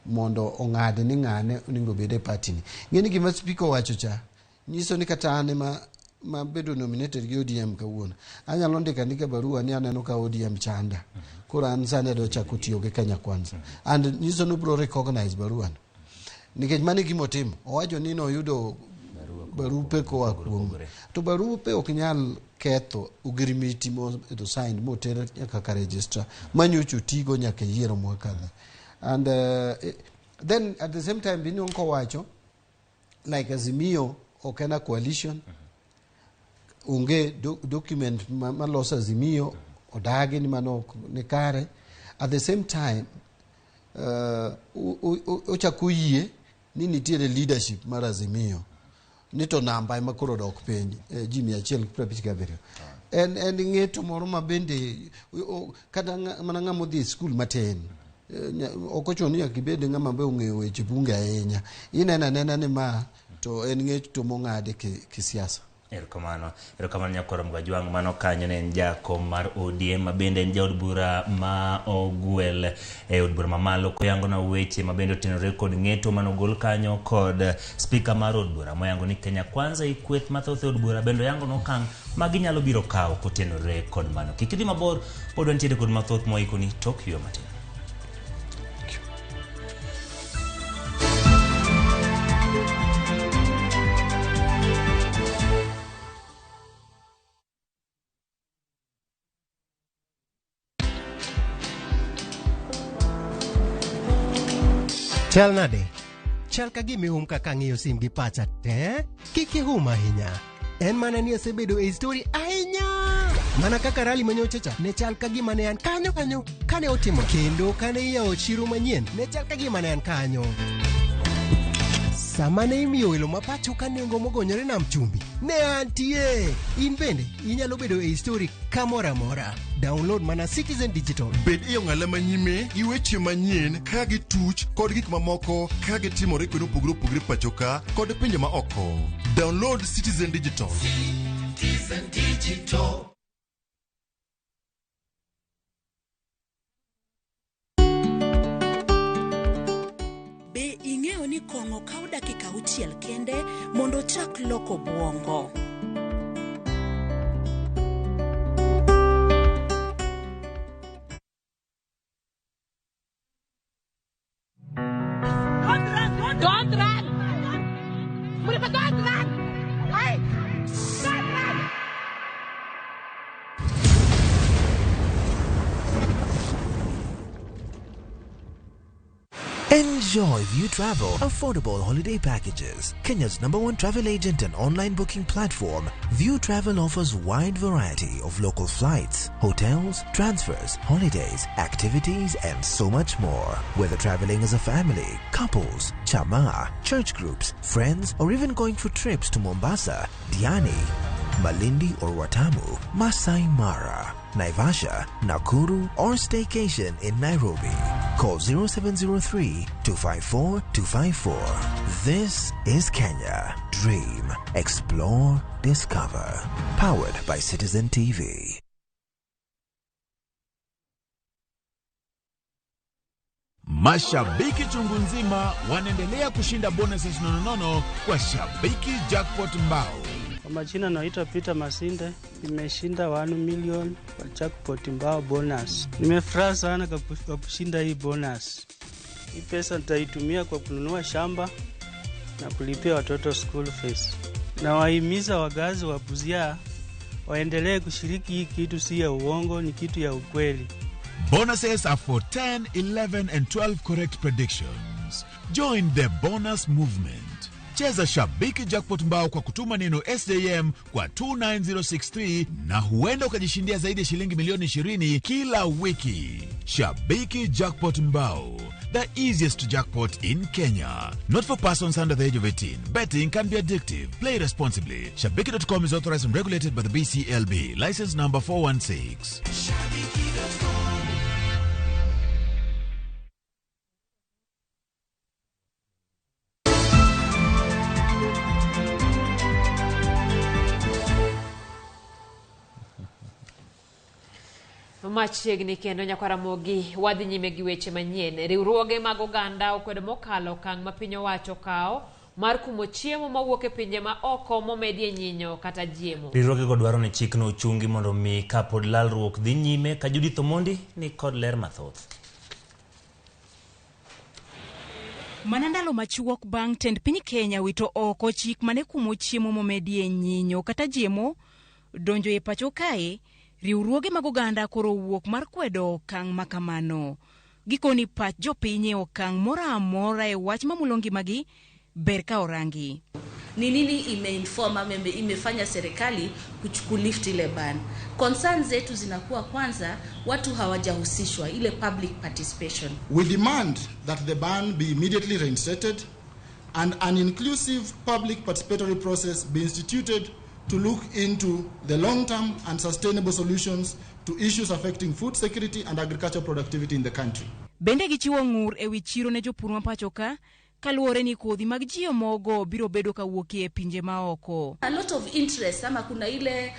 S12: mondo ong'ad ni ng'ane onego bed e party ni. Ng'e ni gima speaker owacho cha nyiso ni kata an ema ma bedo nominated gi ODM kawuono, anyalo ndiko andika barua ni aneno ka ODM chanda, koro an sani adwa chako tiyo gi Kenya Kwanza, and nyiso ni obiro recognize barua no, nikech mano e gima otimo. Owacho ni noyudo barupe koa kuom, to barupe ok nyal ketho ogirimiti mobedo signed moter nyaka ka registrar manyocha otigo nyaka e yiero mwakadhe. And then at the same time binwang'o kowacho like Azimio ok en a coalition, onge document maloso Azimio, odagi ni mano ok ni kare. At the same time ochako oyie ni nitiere leadership mar Azimio, ni to namba ema koro dok piny, ji 157. En ng'eto moro ma bende kata mana ng'ama odhi e skul matin, ok ochuno ni nyaka ibed ng'ama be ong'eyo weche bunge ahinya, ineno anena ni ma to en ng'eto mong'adi kisiasa.
S2: Erokamano, erokamano nyakwar Mgajwang'. Mano kanyo ne en jakom mar ODM ma bende en jaod bura ma ogwel e od bura mamalo, koyango na weche ma bende otenore kod ng'eto manogol kanyo kod speaker mar od bura moyango ni Kenya Kwanza i kweth mathoth e od bura, bende oyango nokang' ma ginyalo biro kawo kotenore kod mano. Kik idhi mabor, pod wantiere kod mathoth moikoni tok yueyo matin.
S6: Chal nade? Chal ka gima ihum kaka ang'iyo sim gi pacha te. Kik ihum ahinya. En mana ni asebedo e story ahinya. Mana kaka rali manyocha cha ne chal ka gima ne an kanyo kanyo kane otimo kendo kane iyawo chiro manyien ne chal ka gima ne an kanyo. Sama ne imiyo welo ma pacho ka nengo mogonyore nam chumbi ne antie. In bende inyalo bedo e histori kamoro amora. Download mana Citizen Digital.
S3: Bed e ong'ala manyime gi weche manyien ka gituch kod gik mamoko ka gitimore kuonde mopogore opogore pacho ka kod pinje ma oko. Download Citizen Digital.
S24: Citizen Digital.
S9: Be ing'eyo ni kong'o kawo dakika auchiel kende mondo ochak loko obwongo?
S7: Don't run! Don't run! Murifa, don't run! Wait! Don't run!
S25: Enjoy View Travel affordable holiday packages. Kenya's number one travel agent and online booking platform, View Travel offers wide variety of local flights, hotels, transfers, holidays, activities, and so much more. Whether traveling as a family, couples, chama, church groups, friends, or even going for trips to Mombasa, Diani, Malindi or Watamu, Masai Mara, Naivasha, Nakuru, or staycation in Nairobi. Call 0703 254 254. This is Kenya. Dream, explore, discover. Powered by Citizen TV. Mashabiki chungu nzima wanaendelea kushinda bonuses nononono kwa Shabiki Jackpot Mbao.
S5: Kwa majina naitwa Peter Masinde, nimeshinda 1 million kwa jackpot mbao bonus. Nimefurahi sana kwa kushinda hii bonus. Hii pesa nitaitumia kwa kununua shamba na kulipia watoto school fees. Nawahimiza wakazi wa Busia waendelee kushiriki hii kitu, si ya uongo, ni kitu ya ukweli.
S25: Bonuses are for 10, 11 and 12 correct predictions. Join the bonus movement. Cheza Shabiki Jackpot Mbao kwa kutuma neno SJM kwa 29063 na huenda ukajishindia zaidi ya shilingi milioni 20 kila wiki. Shabiki Jackpot Mbao, the easiest jackpot in Kenya. Not for persons under the age of 18. Betting can be addictive. Play responsibly. Shabiki.com is authorized and regulated by the BCLB. License number 416.
S1: Machiegni kendo nyakwaramogi wadhi nyime gi weche manyien. Riwruoge mag oganda okwedo mokalo okang' ma piny owacho kawo mar kumo chiemo mawuok e pinje ma oko momedie nyinyo kata jiemo.
S2: Riwruogego dwaro ni chikno ochungi mondo mi kapod lalruok dhi nyime ka Judith Omondi ni kod ler mathoth.
S11: Mana ndalo machuok bang' tend piny Kenya wito oko chik mane kumo chiemo momedie nyinyo kata jiemo donjo e pacho kae, riwruoge mag oganda koro owuok mar kwedo okang' ma kamano. Gikoni pach jopiny e okang' moro amora e wach mamulo ngimagi ber ka orangi.
S13: Ni nini imeinform ama imefanya serikali kulift ile ban? Concern zetu zinakuwa kwanza, watu hawajahusishwa, ile public participation.
S14: We demand that the ban be immediately reinstated and an inclusive public participatory process be instituted to look into the long-term and sustainable solutions to issues affecting food security and agricultural productivity in the country.
S11: Bende gichiwo ng'ur e wi chiro ne jopur ma pacho ka kaluwore ni kodhi mag GMO biro bedo kawuok e pinje maoko.
S13: A lot of interest ama kuna ile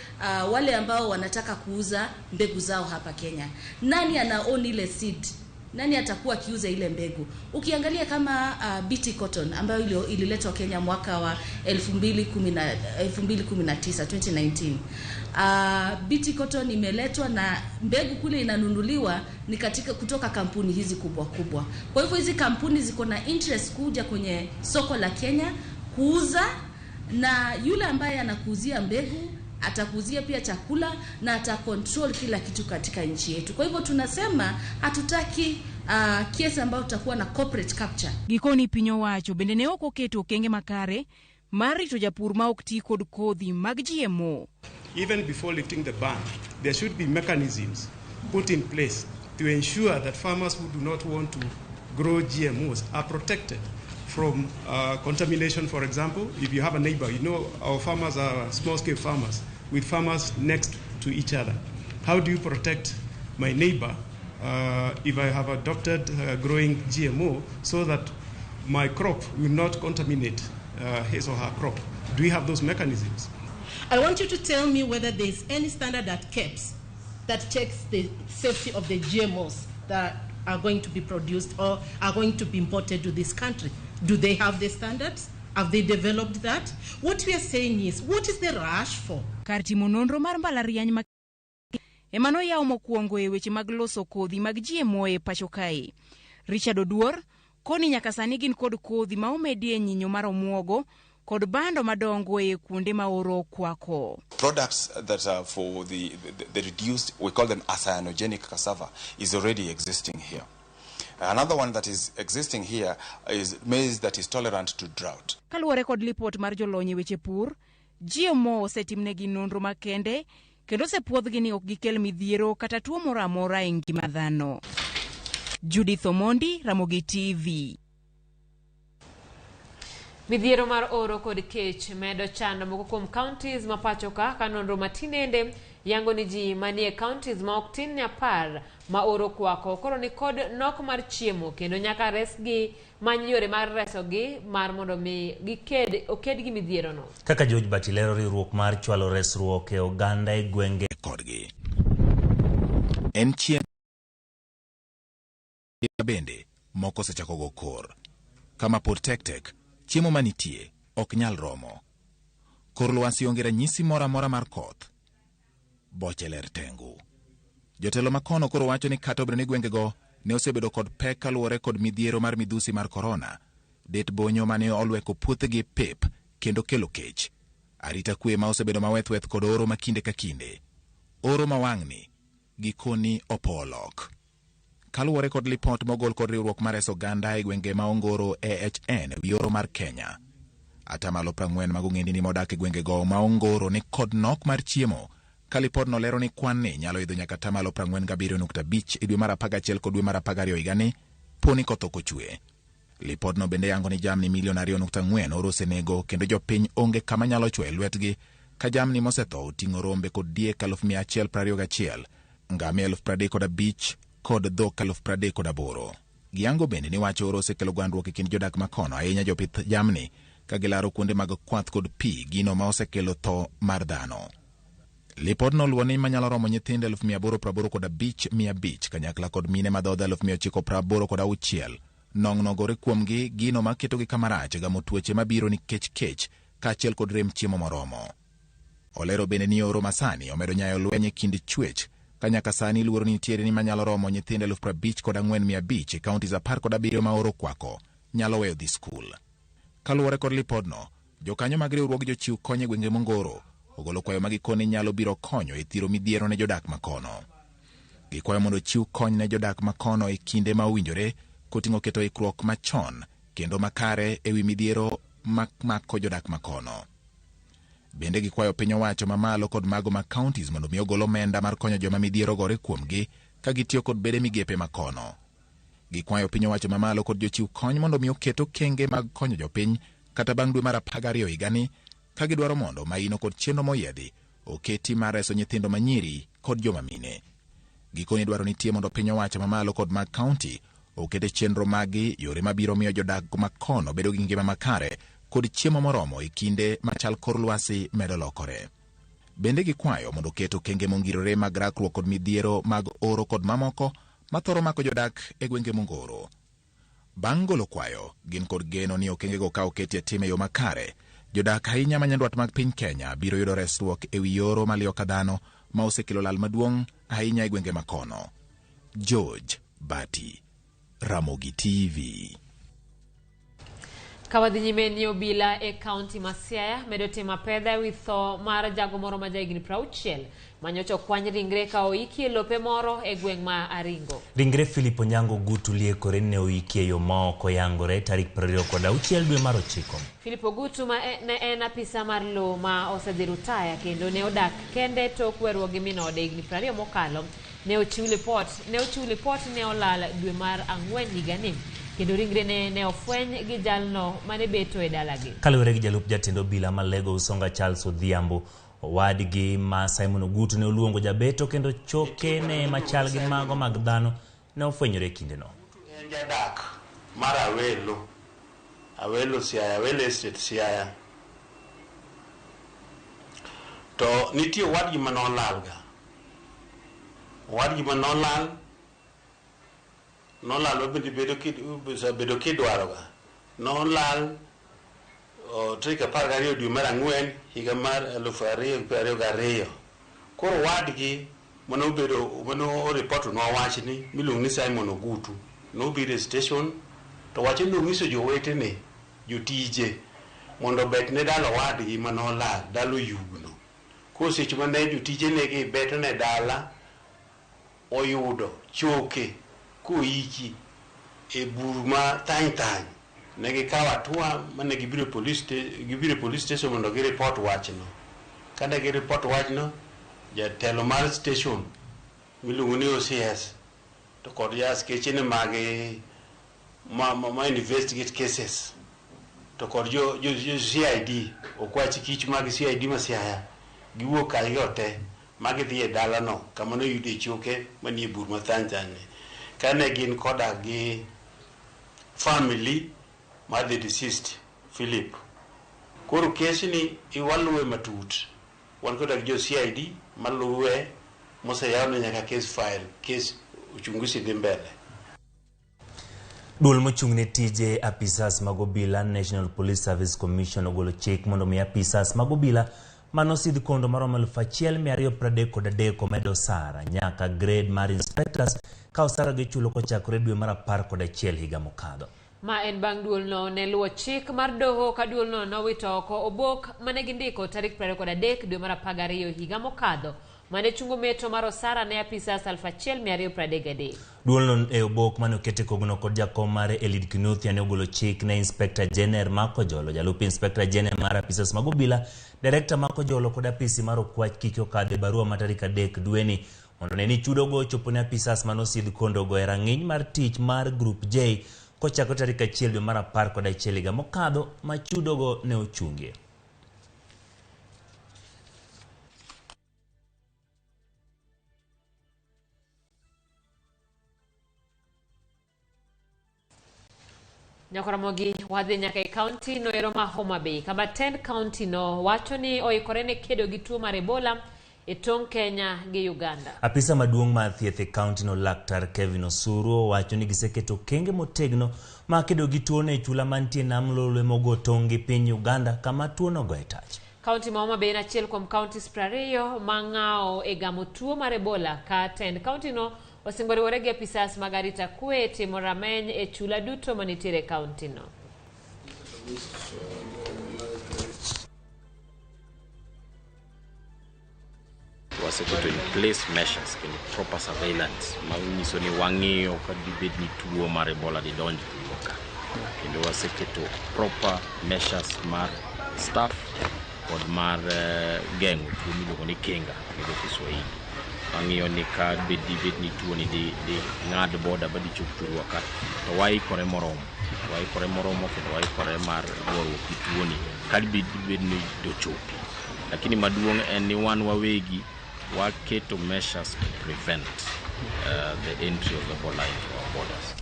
S13: wale ambao wanataka kuuza mbegu zao hapa Kenya. Nani ana own ile seed? Nani atakuwa akiuza ile mbegu? Ukiangalia kama BT Cotton ambayo ililetwa Kenya mwaka wa 2019, 2019. BT Cotton imeletwa na mbegu kule inanunuliwa ni katika kutoka kampuni hizi kubwa kubwa. Kwa hivyo hizi kampuni ziko na interest kuja kwenye soko la Kenya kuuza, na yule ambaye anakuuzia mbegu atakuuzia pia chakula na atacontrol kila kitu katika nchi yetu. Kwa hivyo tunasema hatutaki kesi ambayo tutakuwa na corporate capture.
S11: Gikoni piny owacho bende ne ok oketo okenge makare mar rito japur ma ok ti kod kodhi mag GMO.
S4: Even before lifting the ban, there should be mechanisms put in place to ensure that farmers who do not want to grow GMOs are protected from contamination, for example. If you have a neighbor, you know our farmers are small-scale farmers with farmers next to each other. How do you protect my neighbor if I have adopted growing GMO so that my crop will not contaminate his or her crop? Do we have those mechanisms?
S15: I want you to tell me whether there is any standard at KEBS that checks the safety of the GMOs that are going to be produced or are going to be imported to this country. Do they have the standards? Have they developed that? What we are saying is, what is the rush for?
S16: Kar timo nonro mar mbalariany ma ema noyaw mokwongo e weche mag loso kodhi mag GMO e pacho kae. Richard Oduor koni nyaka sani gin kod kodhi ma omedie nyinyo mar omuogo kod bando madongo e kuonde ma oro okwako.
S17: Products that are for the reduced, we call them acyanogenic cassava, is already existing here. Another one that is existing here is maize that is tolerant to drought.
S16: Kaluwore kod lipot mar jolony e weche pur, GMO osetimnegi nonro makende kendo osepuodhgi ni ok gikel midhiero kata tuo moro amora e ngima dhano. Judith Omondi, Ramogi TV.
S1: Midhiero mar oro kod kech medo chando moko kuom counties ma pacho ka ka nonro matinende yango ni ji manie counties ma ok tin ne 10 ma oro kwako koro ni kod nok mar chiemo kendo nyaka resgi many yore mar resogi mar mondo mi giked oked gi midhiero no.
S2: Kaka George Bati lero riwruok mar chwalo resruok e oganda e gwenge
S18: kodgi. En chien bende moko osechako go kor. Kama pod tek tek, chiemo manitie ok nyal romo. Kor lwasi onge ranyisi moro amora mar koth. Boche ler tengu. Jotelo makono koro wacho ni kata obedo ni gwengego ne osebedo kod pek kaluwore kod midhiero mar midhusi mar korona, det bonyo mane olweko puothegi pep kendo kelo kech. Arita kwe ma osebedo mawethweth kod oro ma kinde ka kinde. Oro ma wang'ni gikoni opo olok. Kaluwore kod lipot mogol kod riwruok mar reso oganda e gwenge ma ongoro AHN e wi oro mar Kenya. Atamalo 40 mag ogendini modak e gwengego ma ongoro ni kod nok mar chiemo. Ka lipodno lero ni kwan ni nyalo idho nyaka atamalo 47.5 e dwe mar 11 kod dwe mar 12 higani po ni koth ok ochwe. Lipodno bende yango ni jamni milion 2.4 oro osenego kendo jopiny onge kama nyalo chwoye lwetgi ka jamni mosetho oting'o rombe kod diek 121,000, ngamia 35,000 kod dhok 38,000. Giyango bende ni wach oro osekelo gwandruok e kind jodak makono, ahinya jopith jamni, ka gilaro kuonde mag kwath kod pi, gino ma osekelo tho mar dhano. Lipodno luwo ni manyalo romo nyithindo 885,500 kanyakla kod mine madhodho 986,000 nong'nogore kuomgi, gino maketogi kamarach gamo tuoche mabiro nikech kech kaachiel kod rem chiemo moromo. Olero bende ni oro masani omedo nyayo lweny e kind chwech ka nyaka sani luoro nitiere ni manyalo romo nyithindo 50,500 e counties 17 ma oro kwako nyalo weyo dhi skul. Kaluwore kod lipodno, jokanyo mag riwruog jochiw kony e gwenge mongoro ogolo kwayo ma gikone nyalo biro konyo e thiro midhiero ne jodak makono. Gikwayo mondo ochiw kony ne jodak makono e kinde ma owinjore koting'o keto ikruok machon kendo makare e wi midhiero mako jodak makono. Bende gikwayo piny owacho mamalo kod mago mag counties mondo mi ogol omenda mar konyo joma midhiero gore kuomgi ka gitiyo kod bede migepe makono. Gikwayo piny owacho mamalo kod jochiw kony mondo mi oket okenge mag konyo jopiny kata bang' dwe mar 12 higani ka gidwaro mondo maino kod chenro moyiedhi oketi mar reso nyithindo manyiri kod joma mine. Gikoni dwaro nitie mondo piny owacho mamalo kod mag county okete chenro magi yore mabiro miyo jodak makono bedo gi ngima makare kod chiemo moromo e kinde machal kor lwasi medo lokore. Bende gikwayo mondo oket okenge mongirore mag rakruok kod midhiero mag oro kod mamoko mathoro mako jodak e gwenge mongoro. Bang' golo kwayo, gin kod geno ni okengego ka oketi e tim e yo makare, jodak ahinya ma nyandwat mag piny Kenya biro yudo resruok e wi oro maliyo ka dhano ma osekelo lal maduong' ahinya e gwenge makono. George Bati, Ramogi TV.
S1: Ka wadhi nyime ni obila e kaunti ma Siaya medo timo apedha ewi tho mar jago moro ma jahigni 60 manyocha okwany ringre ka oiki e lope moro e gweng' ma Aringo.
S2: Ringre Philip Onyango Ogutu liekore ne oiki e yo ma ok oyangore tarik 26 dwe mar ochiko.
S1: Philip Ogutu ma ne en apisa mar lowo ma osedhi rutaya kendo ne odak kende tok weruok gi min ode higni 20 mokalo ne ochiw lipot ne ochiw lipot ne olal dwe mar ang'wen higani kendo ringrene ne ofweny gi jalno mane beto e dalagi.
S2: Kaluwore gi jalup jatend obila ma Lego Usonga Charles Odhiambo, owadgi ma Simon Ogutu ne oluongo jabeto kendo choke ne machal gi mago mag dhano ne ofwenyore e kindeno.
S8: En jadak mar Awelo, Awelo Siaya, Awelo Estate Siaya. To nitie owadgi mane olal ga. Owadgi mane olal, nolal mabende bedo osebedo kidwaro ga. Nolal tarik 12 dwe mar ang'wen higa mar 2022. Koro owadgi mane obedo mane oripotonwa wachni miluongo ni Simon Ogutu nobiro e station to wacho ni nonyiso jowetene jotije mondo obet ne dala owadgi mane olal dala Oyugno. Koro seche mane jotije negi beto ne dala oyudo choke koiki e bur ma thany thany. Ne gikawo hatua mane gibiro e police station mondo giripot wachno. Kane giripot wachno, jatelo mar station miluongo ni OCS to kod askechene mag ma investigate cases to kod jo CID okwach kich mag CID ma Siaya giwuok kanyo te ma gidhi e dalano kama noyude choke manie bur ma thany thany ni. Kane gin koda gi family mar the deceased Philip. Koro kesni iwaluwe matut. Wan koda gi jo CID maluwe moseyawne nyaka case file, case uchunguzi dhi mbele.
S2: Duol mochung' ne tije apisas mag obila National Police Service Commission ogolo chik mondo mi apisas mag obila manosidh kondo maromo 1233 omed osara nyaka grade mar inspectors ka osara gichulo kochakore dwe mar 11 higa mokadho.
S1: Ma en bang' duolno ne luwo chik mar doho ka duolno nowito oko obok mane gindiko tarik 23 dwe mar 12 higa mokadho mane chungo meto mar osara ne apisas 1233.
S2: Duolno e obok mane okete kogno kod jakom mare Eliud Kinuthia ne ogolo chik ne Inspector General Mark Ojolo, jalup Inspector General mar apisas mag obila, Director Mark Ojolo kod apisi mar okwach kik okadhe barua ma tarik 3 dweni mondo ne ni chudogo ochopo ne apisas manosidh kondogo e rang'iny mar tich mar Group J kochakore tarik 1 dwe mar 11 higa mokadho ma chudogo ne ochungie.
S1: Nyakoramogi wadhi nyaka e kaunti no ero ma Homa Bay kama tend kaunti no wacho ni oikore ne kedo gi tuo mar Ebola e tong' Kenya gi Uganda.
S2: Apisa maduong' mar thieth e kaunti no Laktar Kevin Osuru wacho ni giseketo okenge motegno mar kedo gi tuono e chula mantie nam Lolwe mogo tong' gi piny Uganda kama tuono ogoye tach.
S1: Kaunti ma Homa Bay en achiel kuom kauntis 20 ma ng'awo e gamo tuo mar Ebola ka tend kaunti no osingo riwore gi apisas mag arita kwe timo rameny e chula duto manitiere e kaunti no.
S19: Waseketo in place measures kendo proper surveillance manyiso ni wang'iyo ka dibed ni tuo mar Ebola didonj thurwa ka. Kendo waseketo proper measures mar staff kod mar geng'o tuo miluongo ni kinga gi dho Kiswahili. Wang'iyo ni ka dibed ni tuo ni di ng'ad boda ba dichop thurwa ka to waikore moromo. Waikore moromo kendo waikore mar goruok gi tuo ni ka dibed ni dochopi. Lakini maduong' en ni wan wawegi waketo measures to prevent the entry of Ebola into our borders.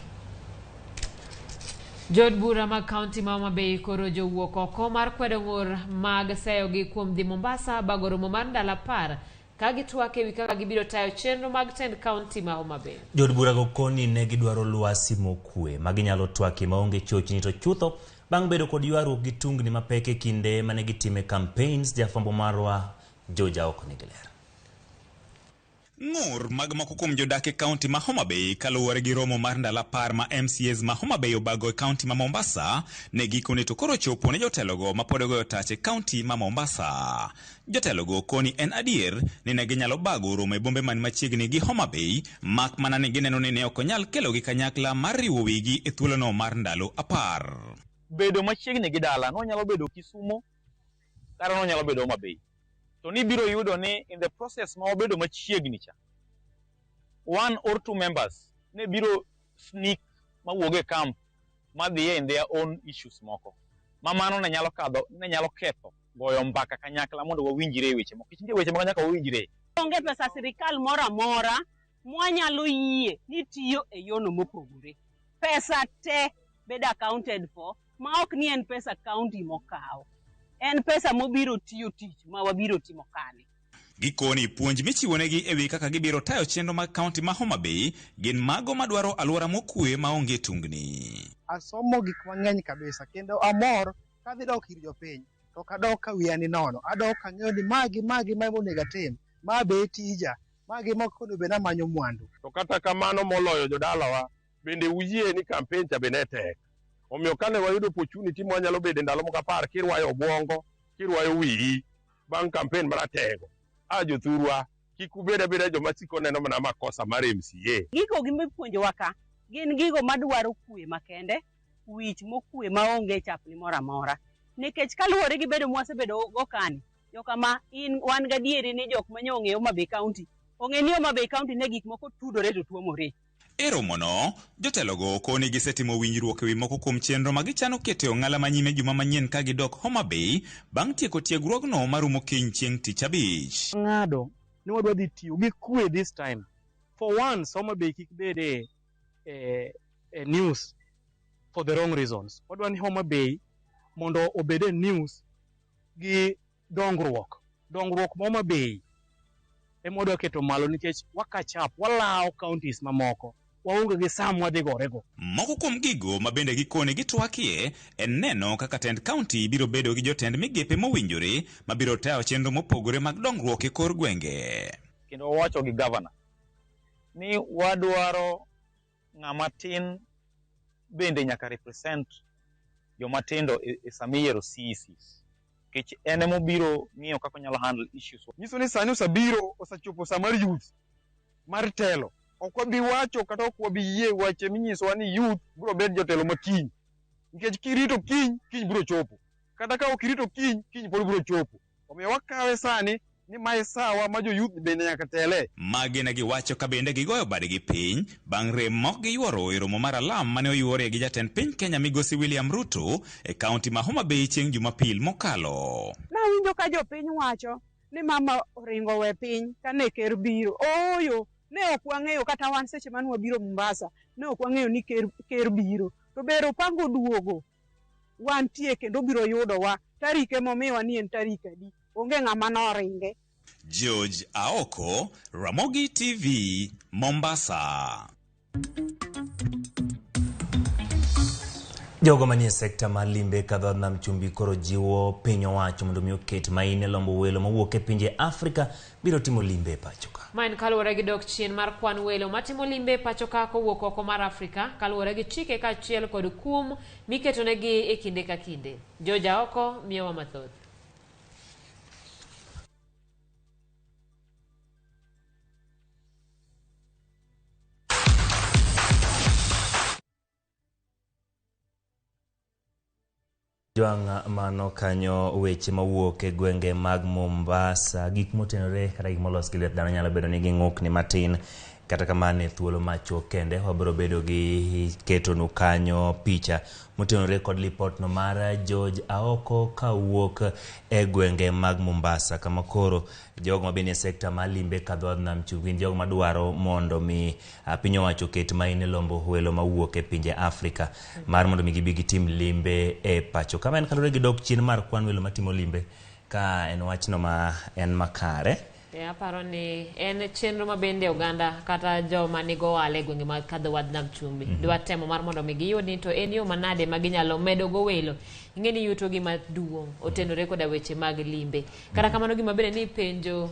S1: Jood bura mag kaunti ma Homa Bay koro jowuok oko mar kwedo ng'ur mag seyogi kuom dhi Mombasa bago romo mar ndalo 10 ka gitwak ewi kaka gibiro tayo chenro mag tend kaunti ma Homa Bay.
S2: Jood burago koni ne gidwaro lwasi mokwe ma ginyalo twakie maonge chochni to chutho bang' bedo kod ywaruok gi tungni mapek e kinde mane gitime campaigns. Jafwambo marwa Joja ok nigi ler.
S10: Ng'ur mag moko kuom jodak e kaunti ma Homa Bay kaluwore gi romo mar ndalo 10 ma MCAs ma Homa Bay obago e kaunti ma Mombasa ne gikone to koro chopo ne jotelogo ma pod ogoyo tach e kaunti ma Mombasa. Jotelogo koni en adier ni ne ginyalo bago romo e bombe man machiegni gi Homa Bay mak mana ni gineno ni ne ok onyal kelogi kanyakla mar riwo wigi e thuolono mar ndalo 10.
S20: Bedo machiegni gi dala nonyalo bedo Kisumo kata nonyalo bedo Homa Bay. To nibiro yudo ni in the process ma wabedo machiegni cha, 1 or 2 members ne biro sneak mawuog e camp madhiye in their own issues moko. Ma mano ne nyalo kadho, ne nyalo ketho goyo mbaka kanyakla mondo wawinjre e weche moko. Nikech nitie weche moko nyaka wawinjre.
S21: Onge pesa sirikal moro amora mwanyalo yie ni tiyo e yono mopogore. Pesa te bedo accounted for ma ok ni en pesa county mokaw. En pesa mobiro tiyo tich ma wabiro timo kani.
S10: Gikoni puonj michiwonegi e wi kaka gibiro tayo chenro mag kaunti ma Homa Bay gin mago madwaro alwora mokwe maonge tungni.
S22: Asomo gik mang'eny kabisa kendo amor kadhi dok ir jopiny to ok adok ka wiya ni nono, adok kang'eyo ni magi magi ma onego atim, ma be e tija, magi moko onego bed ni amanyo mwandu.
S23: To kata kamano moloyo jodalawa bende uyie ni campaign cha be ne tek. Omiyo kane wayudo opportunity mwanyalo bedo e ndalo moko 10 kirwayo obwongo, kirwayo wiyi bang' campaign maratego. A jothurwa, kik ubed abeda joma siko neno mana makosa mar MCA.
S21: Gigo gimipuonjowa ka gin gigo madwaro kwe makende, wich mokwe maonge chapni moro amora. Nikech kaluwore gi bedo mwasebedo go kani, jokama in wan gadieri ni jok manyo ong'eyo Homa Bay County, ong'e ni Homa Bay County ne gik moko tudore to tuomore.
S10: E romono, jotelogo koni gisetimo winjruok ewi moko kuom chenro ma gichano keto e ong'ala manyime juma manyien ka gidok Homa Bay bang' tieko tiegruogno marumo kiny chieng' tich abich.
S26: Ng'ado ni wadwa dhi tiyo gi kwe this time. For once, Homa Bay kik bed e news for the wrong reasons. Wadwa ni Homa Bay mondo obed e news gi dongruok. Dongruok ma Homa Bay ema wadwa keto malo nikech wa catch up, walawo counties mamoko. Waonge gi saa mwadhi gorego.
S10: Moko kuom gigo ma bende gikone gitwakie en neno kaka tend county biro bedo gi jotend migepe mowinjore mabiro tayo chenro mopogore mag dongruok e kor gwenge.
S20: Kendo wawacho gi governor ni wadwaro ng'ama tin bende nyaka represent joma tindo e sama iyiero CECs. Nikech en ema obiro ng'iyo kaka onyalo handle issues.
S23: Nyiso ni sani osebiro, osechopo sa mar youth mar telo. Ok wabi wacho kata ok wabi yie weche minyisowa ni youth biro bet jotelo ma kiny. Nikech kirito kiny, kiny biro chopo. Kata ka ok irito kiny, kiny pod biro chopo. Omiyo wakawe sani ni mae sawa ma jo youth bende nyaka tele.
S10: Magi ne giwacho ka bende gigoyo badgi piny bang' rem mok giyuoro e romo mar alam mane oyuorie gi jatend piny Kenya migosi William Ruto e kaunti ma Homa Bay chieng' Jumapil mokalo.
S27: Nawinjo ka jopiny wacho ni mama oringo we piny kane ker biro. Ooyo, ne ok wang'eyo kata wan seche mane wabiro Mombasa, ne ok wang'eyo ni ker biro. To ber opango duogo wantie kendo biro yudowa tarike momiwa ni en tarik adi. Onge ng'ama noringe.
S10: George Aoko, Ramogi TV, Mombasa.
S2: Jogo manie sekta mar limbe ka dho nam chumbi koro jiwo piny owacho mondo mi oket maine lombo welo mowuok e pinje Afrika biro timo limbe e pacho ka.
S1: Ma en kaluwore gi dok chien mar kwan welo matimo limbe e pacho ka kowuok oko mar Afrika kaluwore gi chike kaachiel kod kum miketonegi e kinde ka kinde. George Aoko miyowa mathoth.
S2: Jwang' mano kanyo weche mawuok e gwenge mag Mombasa, gik motenore kata gik molos gi lwet dhano nyalo bedo ni ging'ukni matin. Kata kamano e thuolo machuok kende wabiro bedo gi ketonu kanyo picha motenore kod lipotno mar George Aoko kawuok e gwenge mag Mombasa, kama koro jogo mabende e sekta mar limbe ka dho nam chumbi gin jogo madwaro mondo mi piny owacho oket maine lombo welo mawuok e pinje Afrika mar mondo mi gibi gitim limbe e pacho. Kama en kaluwore gi dok chien mar kwan welo matimo limbe, ka en wachno ma en makare.
S1: Aparo ni en chenro ma bende oganda kata joma nigo ohala e gwenge mag kadho wadh nam chumbi dwa temo mar mondo mi giyud ni to en yo manade ma ginyalo medo go welo. Ing'e ni yuto gi maduong' otenore koda weche mag limbe. Kata kamano gima bende ni penjo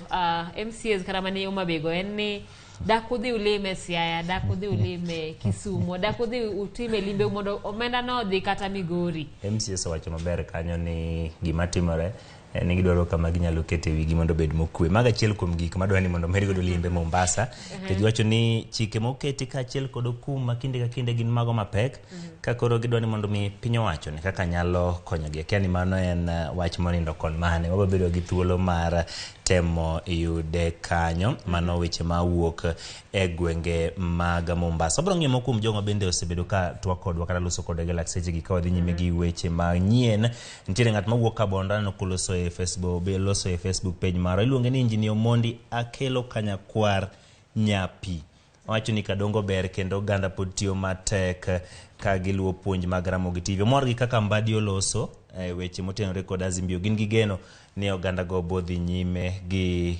S1: MCAs kata mani Homa Bay go en ni dak udhi ulime Siaya, dak udhi ulime Kisumo, dak udhi utime limbe mondo omenda no odhi kata Migori.
S2: MCAs owacho maber kanyo ni gima timore en ni gidwaro kama ginyalo kete wigi mondo obed mokwe. Mago achiel kuom gik madwa ni mondo omed godo limbe Mombasa. To giwacho ni chike moketi kaachiel kod okum ma kinde ka kinde gin mago mapek. Ka koro gidwa ni mondo mi piny owacho ni kaka nyalo konyogi. Akia ni mano en wach monindo kon mane. Wabiro bedo gi thuolo mar temo yude kanyo. Mano weche mawuok e gwenge mag Mombasa. Wabiro ng'iyo moko kuom jogo bende osebedo ka twak kodwa kata loso kodwa gi lakseche gi ka wadhi nyime gi weche manyien. Nitiere ng'at mawuok Kabondo aneno koloso e Facebook, be loso e Facebook page marwa. Iluonge ni Engineer Omondi Akelo Kanyakwar Nyapi. Owacho ni Kadongo ber kendo oganda pod tiyo matek ka giluwo puonj mag Ramogi TV. Omor gi kaka Mbadi oloso e weche motenore kod Azimio. Gin gi geno ni oganda go bodhi nyime gi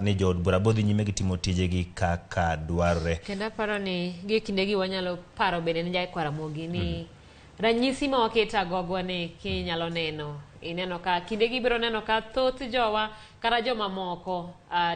S2: ni jood bura bodhi nyime gi timo tijegi kaka dwarore.
S1: Kendo aparo ni gi kindegi wanyalo paro bende ni Jack Ramogi ni ranyisi ma waketo agogwa ni kinyalo neno ineno ka kindegi ibiro neno ka thoth jowa kata joma moko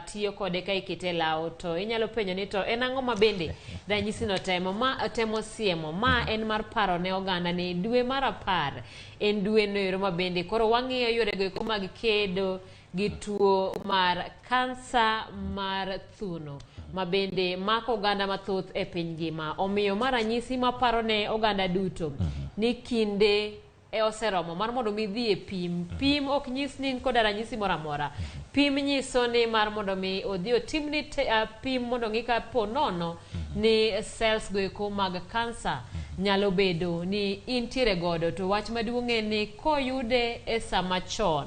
S1: tiyo kode ka ikete e law to inyalo penjo ni to en ang'o ma bende ranyisi no temo ma temo siemo ma en mar paro ne oganda ni dwe mar 10 en dwe no ero ma bende koro wang'iyo yorego eko mag kedo gi tuo mar kansa mar thuno ma bende mako oganda mathoth e piny ngima. Omiyo ma ranyisi maparo ne oganda duto ni kinde e oseromo mar mondo mi dhi e pim. Pim ok nyis ni in koda ranyisi moro amora. Pim nyiso ni mar mondo mi odhi otimni pim mondo ng'i ka po nono ni cells go eko mag kansa nyalo bedo ni intiere godo. To wach maduong' en ni koyude e sama chon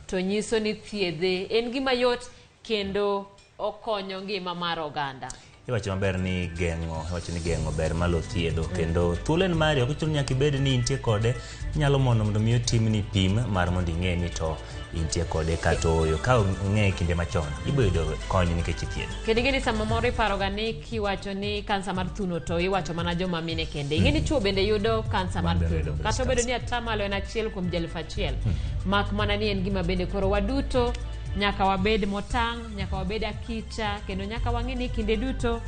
S1: to nyiso ni thiedhe en gima yot kendo okonyo ngima mar oganda.
S2: Iwacho maber ni geng'o, iwacho ni geng'o ber malo thiedho kendo thuolo en mari, ok ochuno nyaka ibed ni intie kode, inyalo mondo mi otimni pim mar mondo ing'e ni to intie kode kata ooyo. Ka ong'e kinde machon, ibiro yudo kony nikech ithiedho.
S1: Kendo ing'e ni sama moro iparoga ni kiwacho ni kansa mar thuno to iwacho mana joma mine kende. Ing'e ni chuo bende yudo kansa mar thuno. Kata obedo ni atamalo en 1 kuom 1000. Mak mana ni en gima bende koro waduto nyaka wabed motang', nyaka wabed akicha, kendo nyaka wang'e ni kinde duto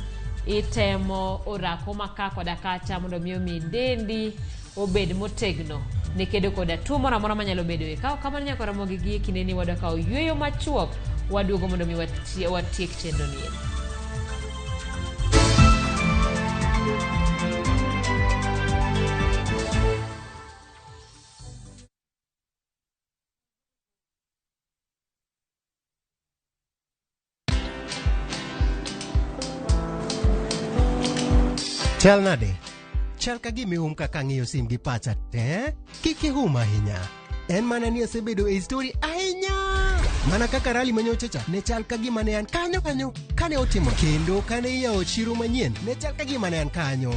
S1: itemo orako maka koda kacha mondo mi omi dendi obed motegno ne kedo koda tuo moro amora manyalo bedoe. Ka ok kamano nyaka Ramogi gi e kinde ni wadwa kawo yueyo machuok, waduogo mondo mi watiek chenro ni.
S3: Chal nade? Chal ka gima ihum kaka ang'iyo sim gi pacha te? Kik ihum ahinya. En mana ni asebedo e story ahinya. Mana kaka rally manyocha cha ne chal ka gima ne an kanyo kanyo kane otimo kendo kane iyawo chiro manyien ne chal ka gima ne an kanyo.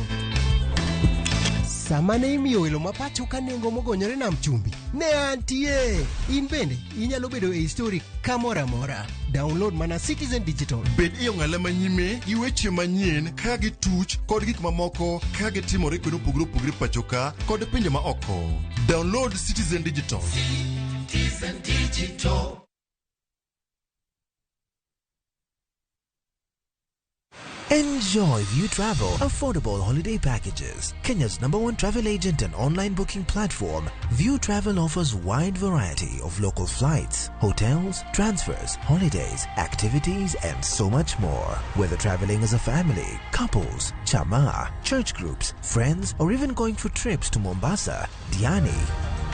S3: Sama ne imiyo welo ma pacho ka nengo mogonyore nam chumbi ne antie. In bende inyalo bedo e story kamoro amora. Download mana Citizen Digital.
S5: Bed e ong'ala manyime gi weche manyien kaka gituch kod gik mamoko kaka gitimore kuonde mopogore opogore pacho ka kod pinje ma oko. Download Citizen Digital.
S6: Citizen Digital.
S25: Enjoy View Travel affordable holiday packages. Kenya's #1 travel agent and online booking platform, View Travel offers wide variety of local flights, hotels, transfers, holidays, activities, and so much more. Whether traveling as a family, couples, chama, church groups, friends, or even going for trips to Mombasa, Diani,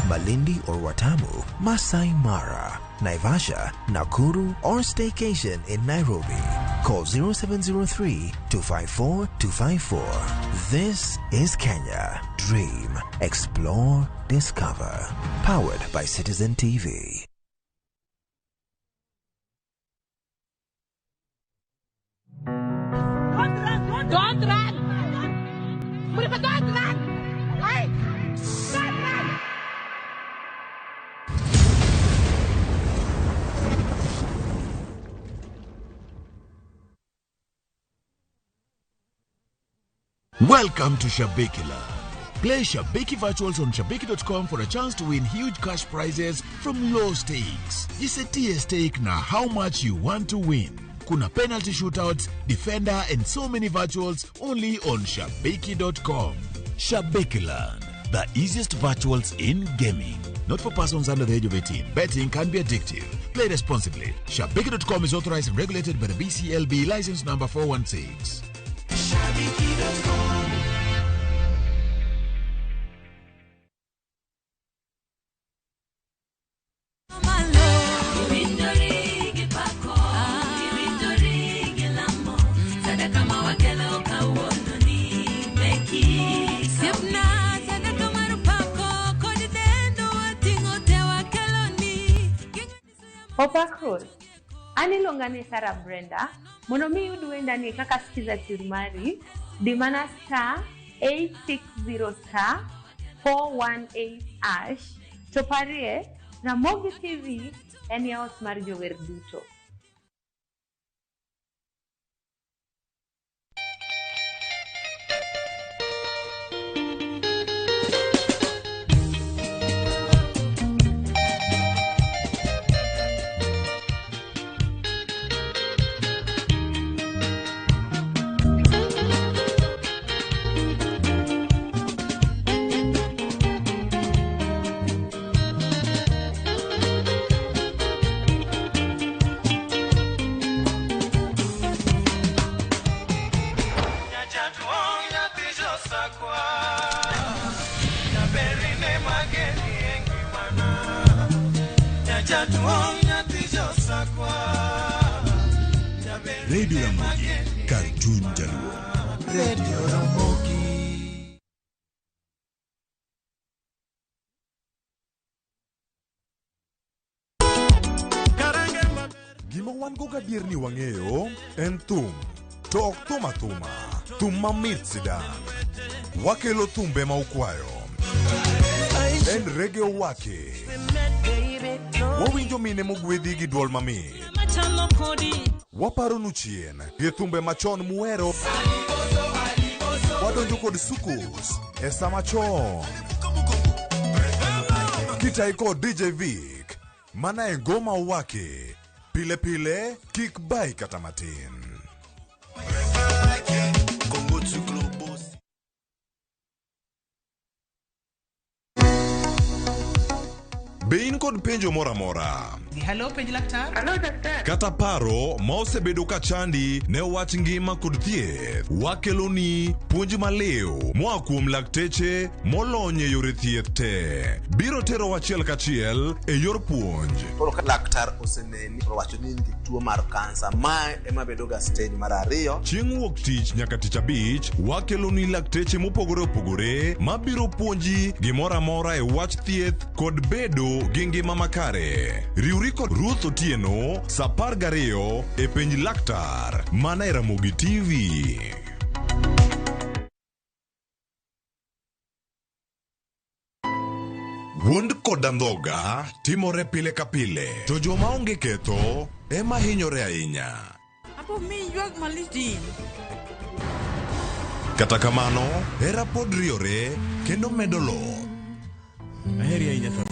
S25: Malindi or Watamu, Masai Mara, Naivasha, Nakuru, or staycation in Nairobi. Call 0703 254 254. This is Kenya. Dream, explore, discover. Powered by Citizen TV.
S7: Don't run! Don't run! Don't run! Hey! Don't run!
S25: Welcome to Shabiki Land. Play Shabiki Virtuals on Shabiki.com for a chance to win huge cash prizes from low stakes. Jisetie stake na how much you want to win. Kuna penalty shootouts, defender and so many virtuals only on Shabiki.com. Shabiki Land, the easiest virtuals in gaming. Not for persons under the age of 18. Betting can be addictive. Play responsibly. Shabiki.com is authorized and regulated by the BCLB license number 416.
S6: Shabiki.com.
S4: Opak Rose, an iluonga ni Sarah Brenda, mondo mi iyud wendani kaka Skiza Tune mari, di mana star 860 star 418 hash, to parie, Ramogi TV en yaot mar jower duto.
S5: Radio Ramogi, kar chuny Jaluo.
S6: Radio Ramogi.
S5: Gima wan go gadier ni wang'eyo en thum, to ok thum athuma, thum mamit sidang'. Wakelo thumbe ma ukwayo. En reggae owake. Wawinjo mine mogwedhi gi duol mamit. Waparonu chien gi thumbe machon muhero. Wadonjo kod sukus e sama chon. Kitai kod DJ Vic, mana e ngoma owake. Pile pile, kik bai kata matin. Be in kod penjo moro amora?
S9: Hello, penj laktar.
S5: Hello, daktari. Kata paro ma osebedo ka chandi ne wach ngima kod thieth, wakeloni puonj maliw moa kuom lakteche molony e yore thieth te. Biro tero achiel kachiel e yor puonj.
S11: Koro ka laktar oseneni to owacho ni in gi tuo mar kansa, mae ema bedo ga stage mar ariyo.
S5: Chieng' wuok tich nyaka tich abich, wakeloni lakteche mopogore opogore mabiro puonji gimoro amora e wach thieth kod bedo gi ngima makare. Riwri kod Ruth Otieno sa 12 e penj laktar mana e Ramogi TV. Wuond kod andhoga timore pile ka pile, to joma onge ketho ema hinyore ahinya.
S12: Apo mi ywak malich di.
S5: Kata kamano, hera pod riore kendo medo loth.
S13: Aheri ahinya tho.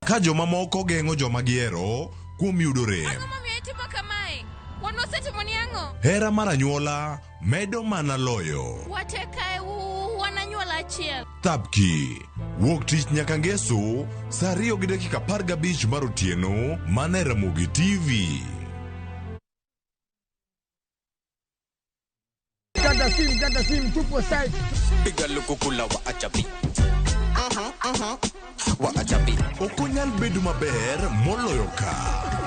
S5: Ka jomamoko geng'o joma gihero kuom yudo rem.
S12: Ang'o momiyo itimo kamae? Wan wasetimoni ang'o?
S5: Hera mar anyuola medo mana loyo.
S12: Wate kae wan anyuola achiel.
S5: Thapki. Wuok tich nyaka ngeso saa 2:15 mar otieno mana e Ramogi TV.
S14: Kata sim, tupo site.
S24: Piga lukukula wa achapi. Wa achapi.
S5: Ok onyal bedo maber moloyo ka.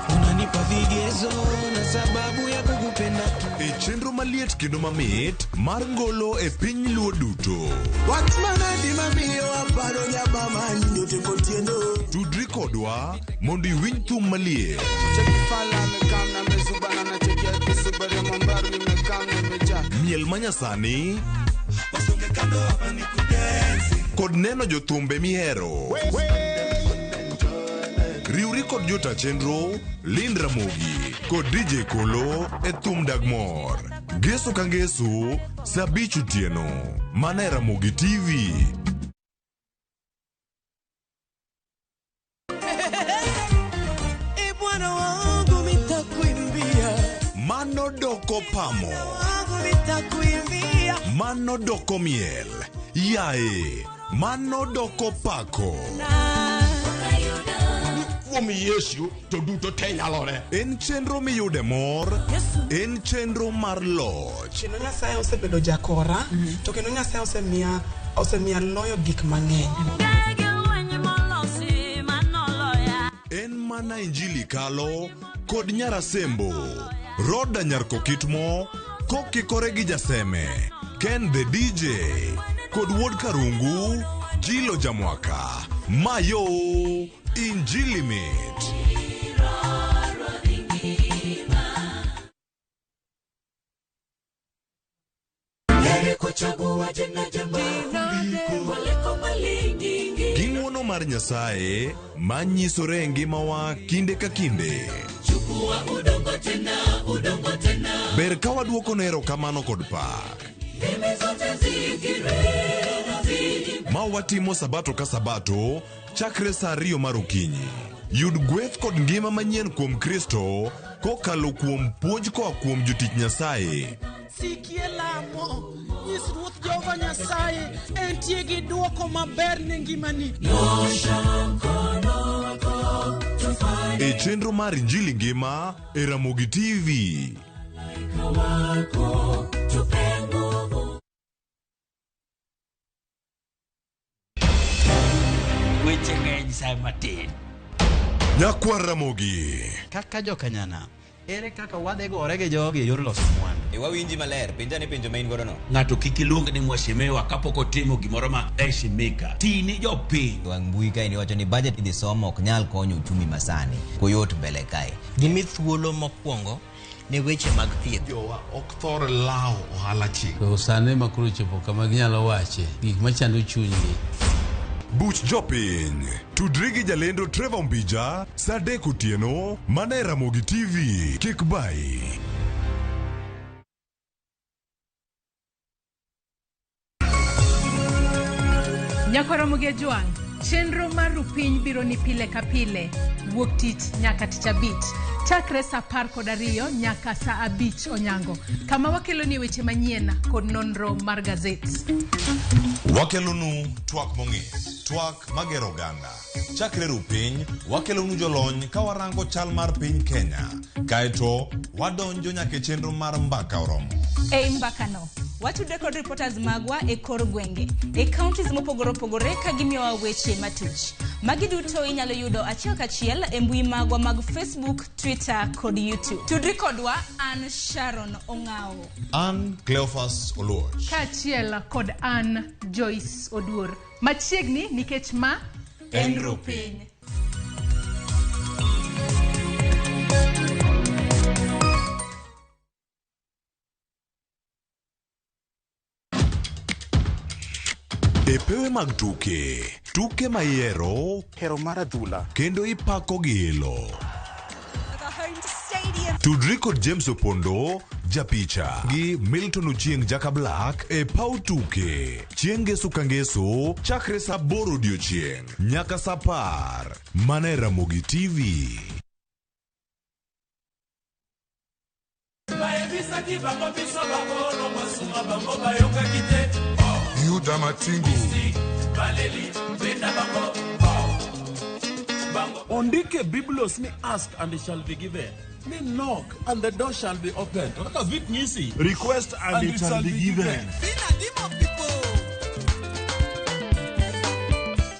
S28: Unanipa vigezo na sababu ya kukupenda.
S5: E chenro maliet kendo mamit mar ngolo e piny Luo duto.
S28: Wach manadi mamiyo aparo nyabama nyote kotieno.
S5: Tudri kodwa mondo iwinj thum maliet.
S24: Cheki fala amekam na mezubana na cheki ya kisubari mambaru nimekam nimeja.
S5: Miel manyasani kod neno jothumbe mihero. Riwri kod jota chenro Lynn Ramogi kod DJ Kolo e thum dag mor. Ngeso ka ngeso, sa 5 otieno. Mana e Ramogi TV.
S6: E Bwana wangu nitakuimbia.
S5: Mano doko pamo.
S6: Wangu nitakuimbia.
S5: Mano doko miel. Yae. Mano doko pako.
S8: Kuom Yesu to duto te nyalore.
S5: En chenro miyude mor. En chenro mar loch.
S9: Kendo Nyasaye osebedo jakora, to kendo Nyasaye osemiya loyo gik mang'eny.
S5: En mana Injili kalo kod Nyarasembo. Roda Nyarkokitmo kokikore gi Jaseme. Ken the DJ kod Wuod Karungu, Jilo Jamwaka. Mayo Injili mit. Gi ng'uono mar Nyasaye manyisore e ngimawa kinde ka kinde. Ber ka waduoko ne erokamano kod pak. Ma watimo sabato ka sabato chakre sa 2 mar okinyi. Yud gweth kod ngima manyien kuom Kristo kokalo kuom puonj koa kuom jotich Nyasaye.
S9: Sikie lamo, nyis Ruoth Jehova Nyasaye entie gi duoko maber ne ngimani.
S5: E chenro mar Injili Ngima e Ramogi TV.
S15: Weche ng'eny sa matin.
S5: Nyakwar Ramogi.
S16: Kaka jokanyana, ere kaka wadhi gore gi jogi e yor loso mwandu?
S17: E wawinji maler, penja ni penjo ma in godo no.
S15: Ng'ato kik iluong ni mheshimiwa kapok otimo gimoro ma heshimika. Tini jopiny.
S17: Wang' mbui kae ni wacho ni budget idhi somo ok nyal konyo uchumi masani. Koyot mbele kae.
S18: Gimi thuolo mokwongo ne weche mag thieth.
S19: Jowa ok thor lawo ohala chik.
S22: To sani ma koro chopo kama ginyalo wache gik machando chunygi.
S5: Buch jopiny. Tudri gi jalendo Trevor Mbija sa 3 otieno mana e Ramogi TV. Kik bai.
S29: Nyakwar Ramogi Ajwang', chenro mar Rupiny biro ni pile ka pile, wuok tich nyaka tich abich, chakre sa 12 nyaka sa 5 onyango, kama wakeloni weche manyien kod nonro mar gazet.
S5: Wakelonu twak mong'ith, twak magero oganda. Chakre Rupiny, wakelonu jolony ka warango chal mar piny Kenya. Kaeto, wadonjo nyaka e chenro mar mbaka oromo.
S30: Ei mbakano, watudre kod reporters magwa e kor gwenge, e counties mopogore opogore ka gimiyowa weche matuch. Magi duto inyalo yudo achiel kachiel e mbui magwa mag Facebook, Twitter kod YouTube. Tudri kodwa, an Sharon Ong'awo.
S5: An Cleophas Oluoch.
S29: Kaachiel kod an Joyce Oduor. Machiegni nikech ma
S5: en Rupiny. E pewe mag tuke, tuke ma ihero,
S31: hero mar adhula,
S5: kendo ipako gi ilo. Tudri kod James Opondo, japicha, gi Milton Ochieng' Jaka Black e paw tuke. Chieng' ngeso ka ngeso, chakre sa 8 odiochieng' nyaka sa 10. Mana e Ramogi TV. Yuda Matingu.
S32: Ondike Biblos ni ask and it shall be given. Ni knock and the door shall be opened. Kaka vit nyisi.
S13: Request and it shall be given.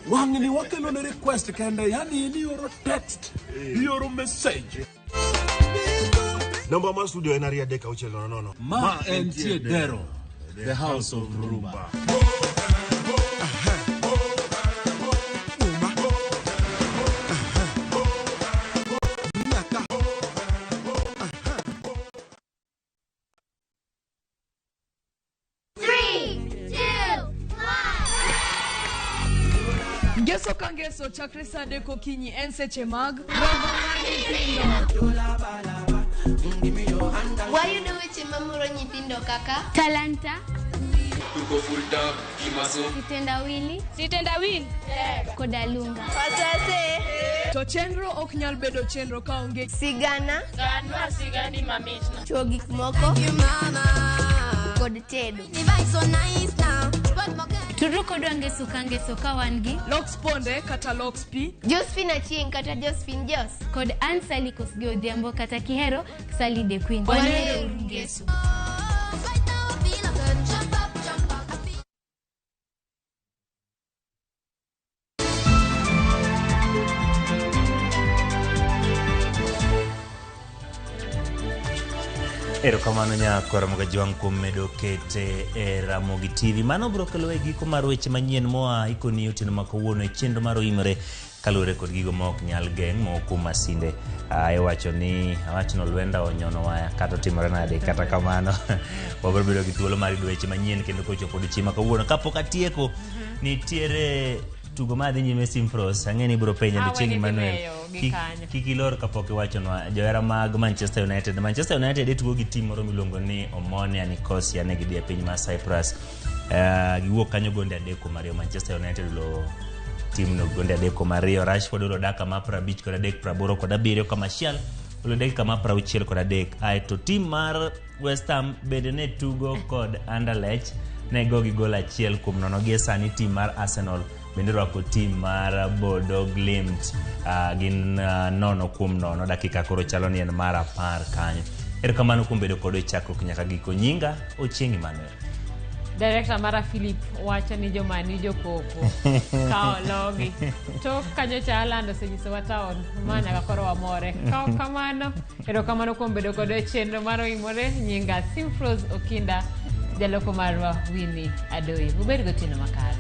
S32: Wang'ni wakelo ne request kende, yani in ioro text, ioro message.
S13: Namba mar studio en 2 3 6 0 0.
S32: Ma entie Dero, the house of Rumba.
S33: Ngeso ka ngeso chakre sa 3 okinyi en seche mag romo mar nyithindo.
S34: Wayudo weche
S1: mamoro nyithindo kaka
S12: Talanta.
S2: Tuko full up kimaso.
S12: Sitendawili. Sitendawili. Koda lunga.
S1: Wasase.
S33: To chenro ok nyal bedo chenro kaonge
S1: sigana.
S12: Ganwa sigani mamitna.
S1: Chuo gik moko. Kod tedo.
S12: Tudru kodwa ngeso ka ngeso ka wan gi
S33: Lox Ponde kata Lox P,
S1: Josephine Achieng' kata Josephine Jos.
S12: Kod Ann Sally Kosgei Odhiambo kata Kihero Sally the Queen.
S1: Wanere
S12: ngeso.
S3: Erokamano nyakwa Ramogi Jwang' kuom medo kete e Ramogi TV. Mano biro kelo e giko mar weche manyien moa ikoni otieno ma kawuono e chenro mar Oimore kaluwore kod gigo ma ok nyal geng' moko kuom masinde. Iwacho ni awach ni Olwenda onyono waya kata otimore nade kata kamano wabiro bedo gi thuolo mar yudo weche manyien kendo kochopo odiochieng' ma kawuono. Kapok atieko, nitiere tugo ma dhi nyime Simfros, ang'e ni ibiro penja
S4: Ah,
S3: Chieng'
S4: weni dhi
S3: Emmanuel.
S4: weyo gi
S3: Kik-
S4: kanyo.
S3: Kik ilor kapok iwachonwa johera mag Manchester United. Manchester United tugo gi tim moro miluongo ni Omonia Nicosia ne gidhi e piny mar Cyprus. Giwuok kanyo gonde 3-2. Manchester United olo timno gonde 3-2. Rashford olo dakika mar 53 87 ka Martial olo dakika mar 63. Aeto tim mar West Ham bende ne tugo kod Anderlecht ne go gi gol 1-0. Gie sani tim mar Arsenal bende rwako tim mar Bodo Glimt gin 0-0 dakika koro chalo ni en mar 10 kanyo. Erokamano kuom bedo kodwa e chakruok nyaka giko. Nyinga Ochieng' Emmanuel.
S4: Director mara Philip wacho ni jomani jokoko ka ologi. Tok ka nyocha Alan osenyisowa taon ma nyaka koro wamore. Ka ok kamano, erokamano kuom bedo kodwa e chenro mar Oimore. Nyinga Simfrose Okinda, jaloko marwa Winnie Adoyi. Ubed gotieno makare.